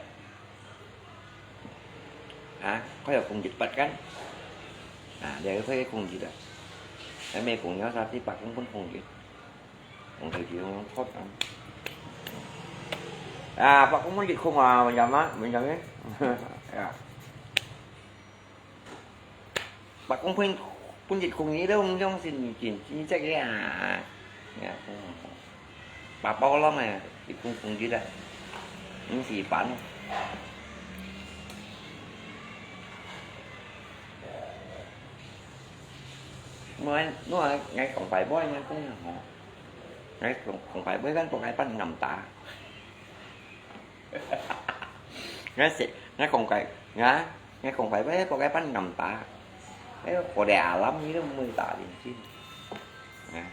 啊，佢有空一八間，啊，這个佢空一啊，還沒空了，啥子八公分空一。 用手機用錯啊。啊，八公分一空啊，明白嗎？明白沒？啊。八公分，分一空，你都毋相信，真，真正个啊。呀，八包攏啊，一空空一啊，毋係一半。我，我，𠊎講白話，𠊎講啊，吼。 哎，講，講白話，咱講个扮南打。𠊎食，𠊎講該，𠊎，𠊎講該，哎，pokok pan ngam ta. Eh, kau dek alam ni tu mui ta din sin. Nah.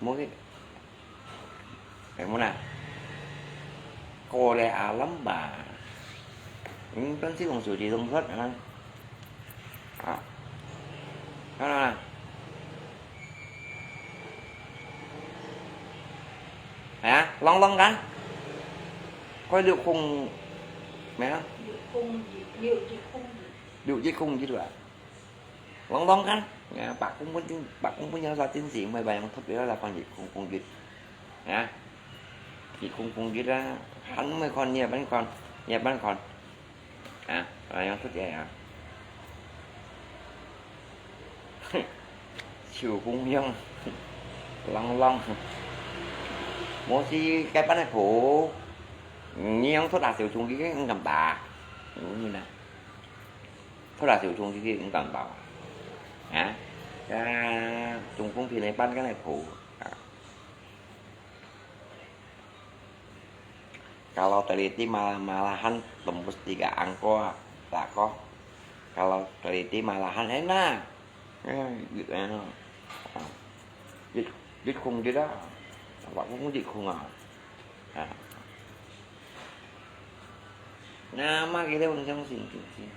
Mui. Eh, muna. Kau dek alam ba. Ini kan si kong suci kong suat, kan? Ah. Kan, kan. Hả? Long long kan? Khối六không, mấy đó? Không gì, nhiều gì không gì. Lục chứ không chứ là. Long long kan? Nè, bác cũng muốn tin, bác cũng muốn nhớ ra tin gì, mười bảy tháng thấp đó là con gì không không gì. Nè. Gì không không gì đó. Hẳn mười con, nhiều bánh con, nhiều bánh con. À, rồi nó thích vậy hả? Chiều cũng nhông. Long long. Mô si cái bánh này phủ. Nhông thuốc là chiều chung cái ngầm tà. Đúng như này. Thuốc là chiều chung cái ngầm tà. Hả? Cái chung cũng thì này bánh cái này phủ. À. Kalau teliti ma-, malahan tembus tiga angka, lah ko. Kalau teliti malahan enak. Eh, gitu, eh. Ah. Jit, jit khung jit ah. Awak pun jit khung ah. Ah. Nama kita pun sama sih, sih.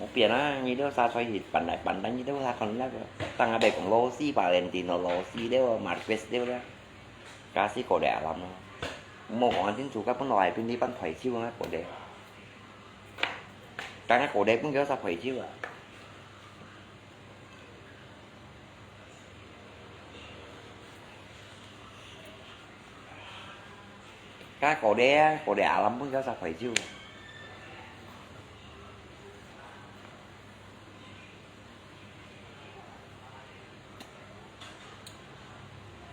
Hông biết à, như đó xa xoay hịt bắn lại bắn đánh như đó xa còn lắm. Tăng à bè cũng Rossi, Valentino Rossi đó, Marquez đó đó. Cá sĩ kau dek lắm nó. Mô còn ăn chính chủ các bắn loại bên đi bắn thoại chiêu á, kau dek. Cái này kau dek cũng kéo xa thoại chiêu à. Cái kau dek, kau dek alam pun kéo xa thoại chiêu.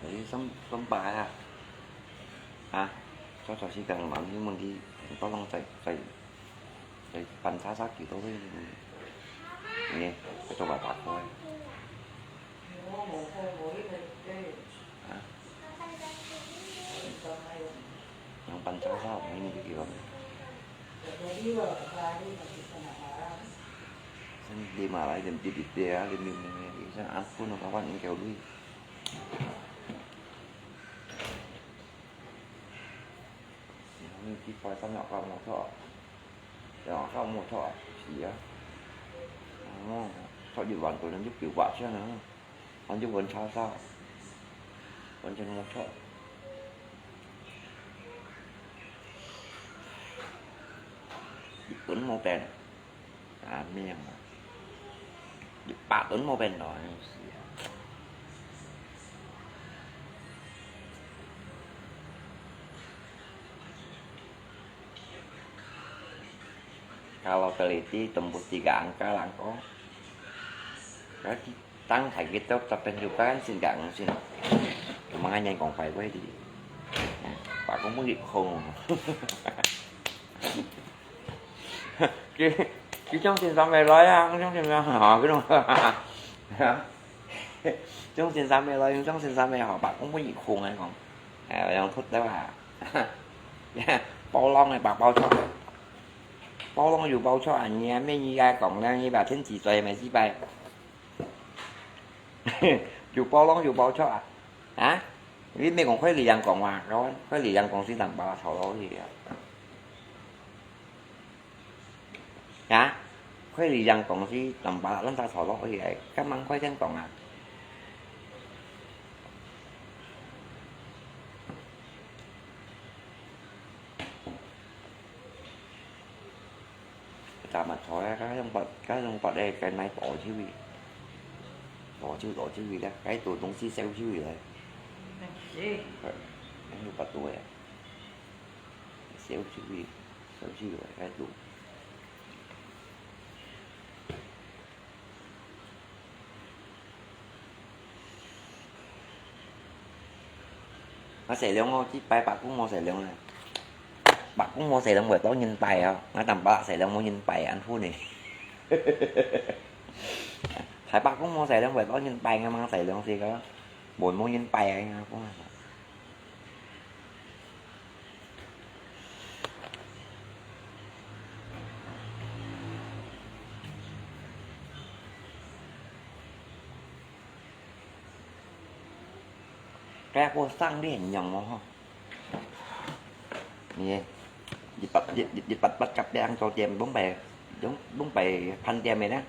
Jadi sam-, sampai ah. Ah, cho cho si kang mang ni mung di, tolong cai, cai. Cái bánh xá xá kiểu tôi với nè, cái trong bài bạc thôi. Hả? Yang bánh xá xá mấy cái kiểu này. Đi mà lại điểm đi đi đi á, điểm đi mình đi sang ăn phun nó có bạn kéo lui. Thì không nên đi coi tao nhỏ con nó thọ. Rồi không một thọ. Chỉ á. Ồ, thọ dự án của nó giúp kiểu quả chứ nữa. Còn giúp vấn sao sao. Còn chân một thọ. Tuấn một đèn. À, miệng. Bả tuấn một bên đó. Kalau teliti tembus tiga angka langkong. Jadi, tang hai gitu, tapi juga kan sih nggak ngusin. Cuma hanya kong pai gue di. Pak kong pun di kong. Cái, cái trong tiền sao mày nói à, trong tiền sao hả, cái đồng. Trong tiền sao mày nói, trong tiền sao mày hả, bạn cũng có gì khùng hay không? À, bạn không thích đâu hả? Bao lông này, bạn bao cho. Bao lông dù bao cho à, nhé, mấy như gai cổng đang như bà thiên chỉ tuệ mày gì bài. Dù bao lông dù bao cho à. Hả? Vì mấy con khoai lý đang còn mà, rồi, khoai lý đang còn xin tặng bà thảo lỗi gì à. Hả? Khoai lý yang tông si tầm bá lăn ta thọ lọ thì ấy, các măng khoai thang tông à. Ta mà thọ á, các dòng bật, các dòng bật đây, cái máy bỏ chứ gì. Bỏ chứ, bỏ chứ gì đó, cái tủ tông si xéo chứ gì đấy. Cái dòng bật tuổi à. Xéo chứ gì, xéo chứ gì đấy, cái tủ. Nó sẽ lông không, chứ bài bạc cũng mò sẽ lông này. 伯公無洗兩擺當人拜啊，𠊎等伯婿洗兩擺人拜，恁好呢。大伯公無洗兩擺當人拜，𠊎吂洗兩擺个，無，無人拜啊，𠊎講。 該个生理很樣無吼？你一百一一百八十零做店，攏擺攏攏擺飯店个呢？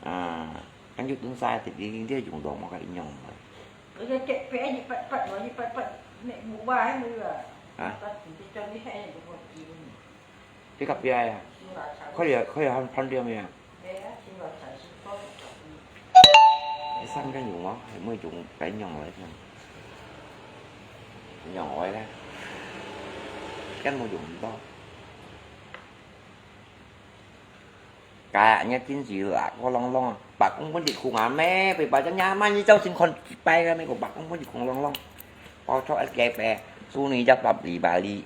啊，跟住蹲下，你你你用到麼个應用？啊？ 你个別別，你別別，你別別，你無話，還無啊？啊？你別別，你還無話。 你隔壁啊？可以可以飯飯店个啊？你生个用無？係無用該用來个？用來个？根本用毋到。該啊，你真係啦，我啷啷啊，伯公分一空啊，咩？被伯公阿媽你朝晨看幾擺个，咩个伯公分一空啷啷。包著一個白，手裡隻八里八里，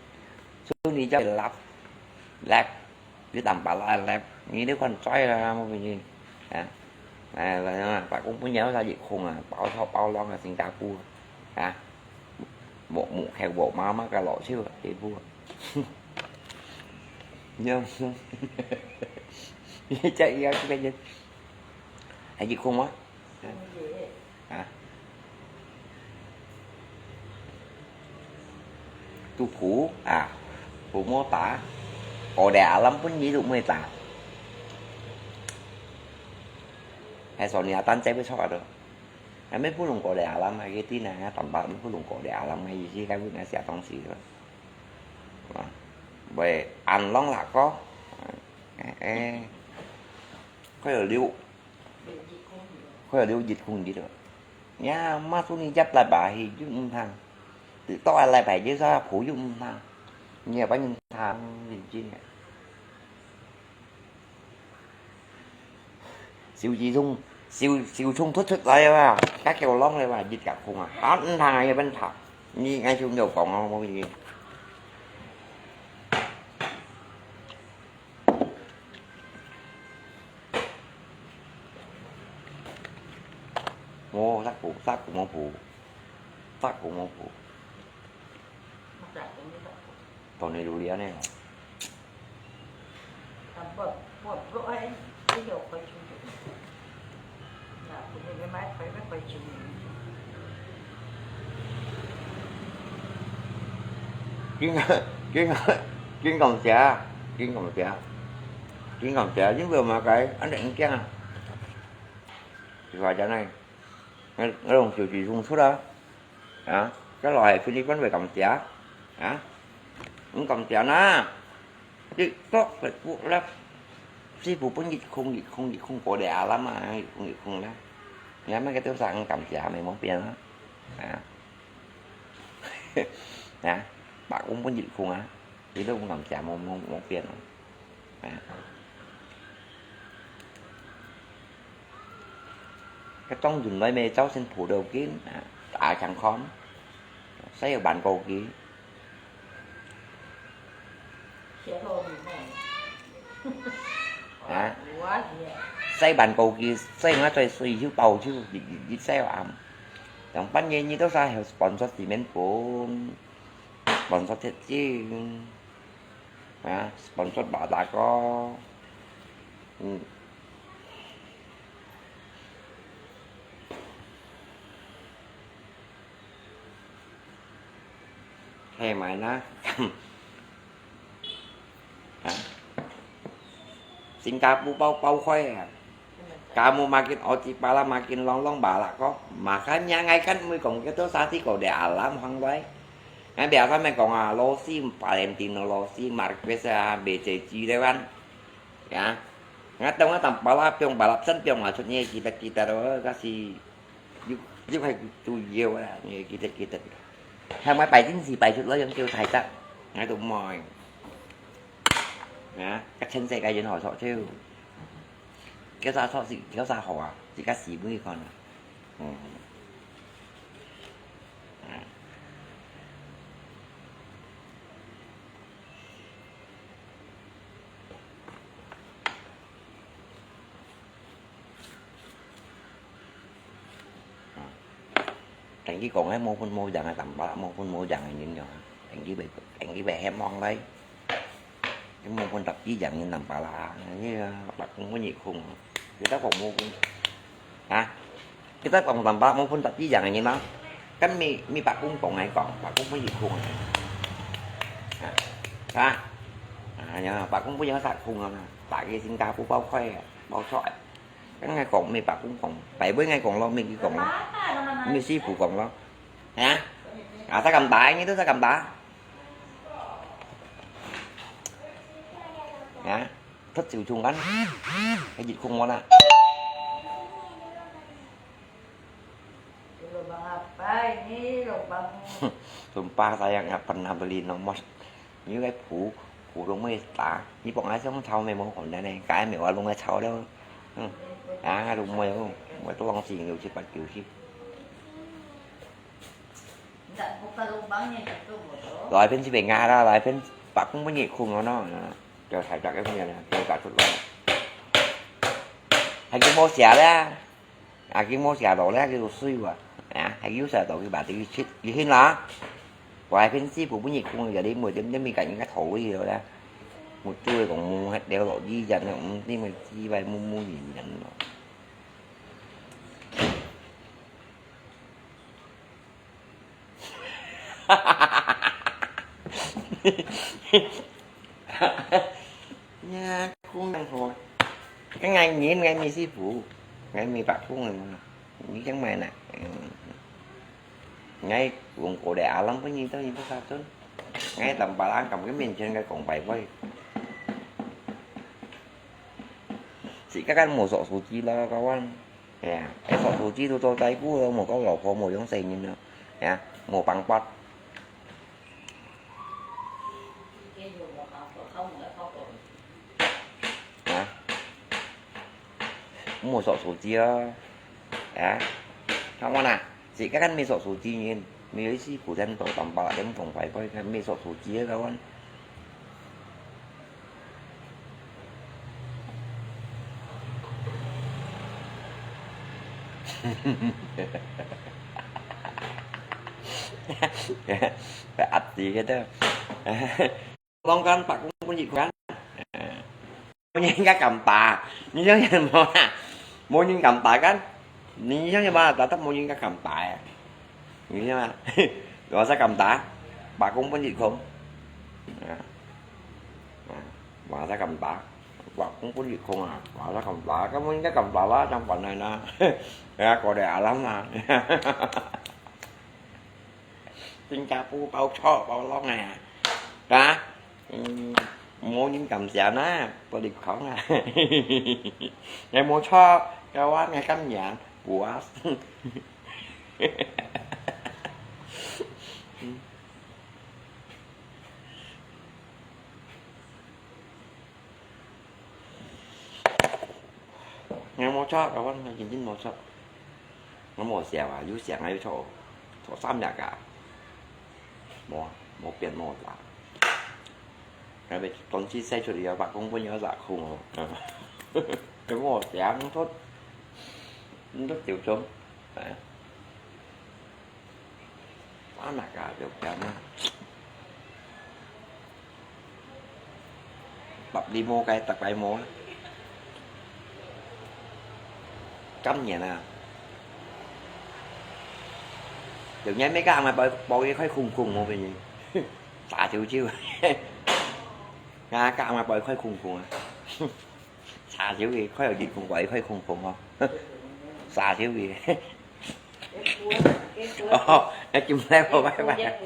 手裡隻laptop。 laptop，你等把laptop laptop，你都看衰啦，我跟你，啊，哎，反正啊，伯公分人有啥一空啊，包頭包浪啊，新加坡啊，啊，木木係我媽媽个老手啊，地步啊。你要說，你這樣這個人，還一空嗎？ 啊？都苦啊，苦無打，過來阿蘭分你都毋會打。還說你阿丹在不錯啊都，還沒不能過來阿蘭，還有點呢，還短短不能過來阿蘭，還有些該不能寫東西了。啊，喂，安long啦哥，哎，哎，快有六。 佢有六日空日咯。呀，媽，做你一禮拜去又毋通，到下禮拜就再補又毋通，你也把人聽認真个。手指痛，手手痛突出來啊，該叫啷个話，日日空啊，啊，毋通啊，也毋通，你愛想要講啊，無意思。 無，煞苦，煞苦無補，煞苦無補。當然就這樣呢。緊，緊，緊感謝，緊感謝，緊感謝，因為麼个，恁樣驚啊。就話真係，𠊎，𠊎用手指送出啊，啊，該落去菲律賓會感謝，啊，毋感謝哪，你做Facebook了，師傅分一空一空一空過來啊啦嘛，一空一空啦，你看那個多少人感謝，沒毛病啊，啊。 啊，伯公分一空啊，佢都毋敢食，無，無，無變哦。啊。該當陣來咩，朝晨補到緊，啊，打健康，使有辦過去。 啊？洗碗枸杞，洗碗最水就爆就一一一洗碗。當半夜你都使sponsor洗面粉，sponsor鐵精，啊，sponsor bata哥，嗯。 係無啦？啊？新加坡包包開啊！Kamu makin oci pala makin longlong balak ko. Makanya ngai kan mui kong kito sa ti ko de alam hang lai. Ngai biasa me kong ah losi Valentino losi Marquez ah B C G de kan. Ya. Ngai tong ngai tam pala piong balap san piong masuknya kita kita do kasi. Yuk, yuk hai tu yeu ah, ni kita kita. Hai mai pai tin si pai chut lo yang kêu thai tak. Ngai tu moi. Nè, các chân sẽ cái dân họ thọ theo. Kéo xa thọ si, kéo xa họ à, si các si bui con à. Ừ. À. 佢講，該無分無贏个，淡薄無分無贏个人樣啊，佢會，佢會希望來，佢無分十幾贏人淡薄啦，佢啊，白工分日空，佢都講無分，啊，佢都講淡薄無分十幾贏个人啊，跟咪，咪白工講來講，白工分日空啊，啊，啊，啊呀，白工分人殺空啊，打个新加坡包開啊，包出來。 跟𠊎講，乜白工講，拜拜𠊎講咯，乜佢講咯，乜師傅講咯，啊？啊，在咁大，你都在咁大？啊？出手中間，係一空我啦。Lubang apa ini? Lubang. Sumpah saya nggak pernah beli nomor. Ini cái phủ, phủ lùng mới tá. Ini bọn ai sống thâu mày mua hồn đây này. Cái mày qua lùng ai thâu đâu. Ừ. À, lùng mày không? Mày tôi lòng xin nhiều chứ bắt kiểu chứ. Ndak buka lubangnya satu bodoh. Rồi bên bên Nga đó, rồi bên Bắc cũng có nhiều khung nó nó. Cho thải chặt cái này, cho cả chút rồi. Hay cái mua xẻ đấy. À, cái mua xẻ đó là cái đồ suy quá. À, hay cái xẻ đó cái bà tự chít, cái hin là. Và hai phiên si của bún nhị không giờ đi mua chấm chấm mình cảnh cái thổ gì đó. Một chuôi còn mua hết đeo lọ gì dần nó cũng đi mà chi vay mua mua gì dần nó. Nha, cũng đang thôi. Cái ngày nhìn ngày mi sư phụ, ngày mi bác cũng là, nghĩ chẳng may nè. Ngày uống cổ đại lắm, có gì đâu, gì đâu sao trốn. Ngày tầm bà láng cầm cái miệng trên cái cổng bảy vây. Chỉ các anh một giỏ số chi lo các anh. Ya, ai sok手機都做大姑了，無講老婆無用細人了，ya，無幫幫。啊，無sok手機啊，啊，看我啦，自家kan沒sok手機呢，沒有一些古人都當把人講壞壞，kan沒sok手機啊，kawan。 Ati kata. Mong kan pak pun ikut kan. Mong yang ka kampa. Ni yang yang mana? Mong yang kampa kan? Ni yang mana? Tetap mong yang ka kampa ya. Ni yang mana? Gak usah kampa. Pak pun ikut. Ya. Nah, masa kampa. Pak pun ikut ah. Masa kampa. Kamu ingat kampa lah, yang pandai nah. Ya, kode alam lah. Singapore bao chok bao long à. Hả? Ừm, mua những cầm xả na, bao đi khóng à. Ngày mua chok, cái quán ngày cắm nhãn, của Ngày mua chót, các bạn, ngày chín chín mua chót. Nó mua xèo à, yú xèo ngay chót, chót xăm nhạc à. Mua, mua biển mua giả. Cái bị tốn chi xe chuột đi, bạn cũng có nhớ giả không? Cái mua xèo, nó thốt, nó thốt tiểu chống. Đấy. Á nà kà chụp chăm á. Bập đi mua cái, tập cái mua á. Cắm nhẹ nè. Chụp nhé mấy cái ăn mà bơi, bơi cái khói khùng khùng mua về gì. Xả chịu chịu. Nga cái ăn mà bơi khói khùng khùng à. Xả chịu gì, khói ở gì khùng quậy khói khùng khùng không? Xả chịu gì. Ồ, em chim leo vào bãi bãi.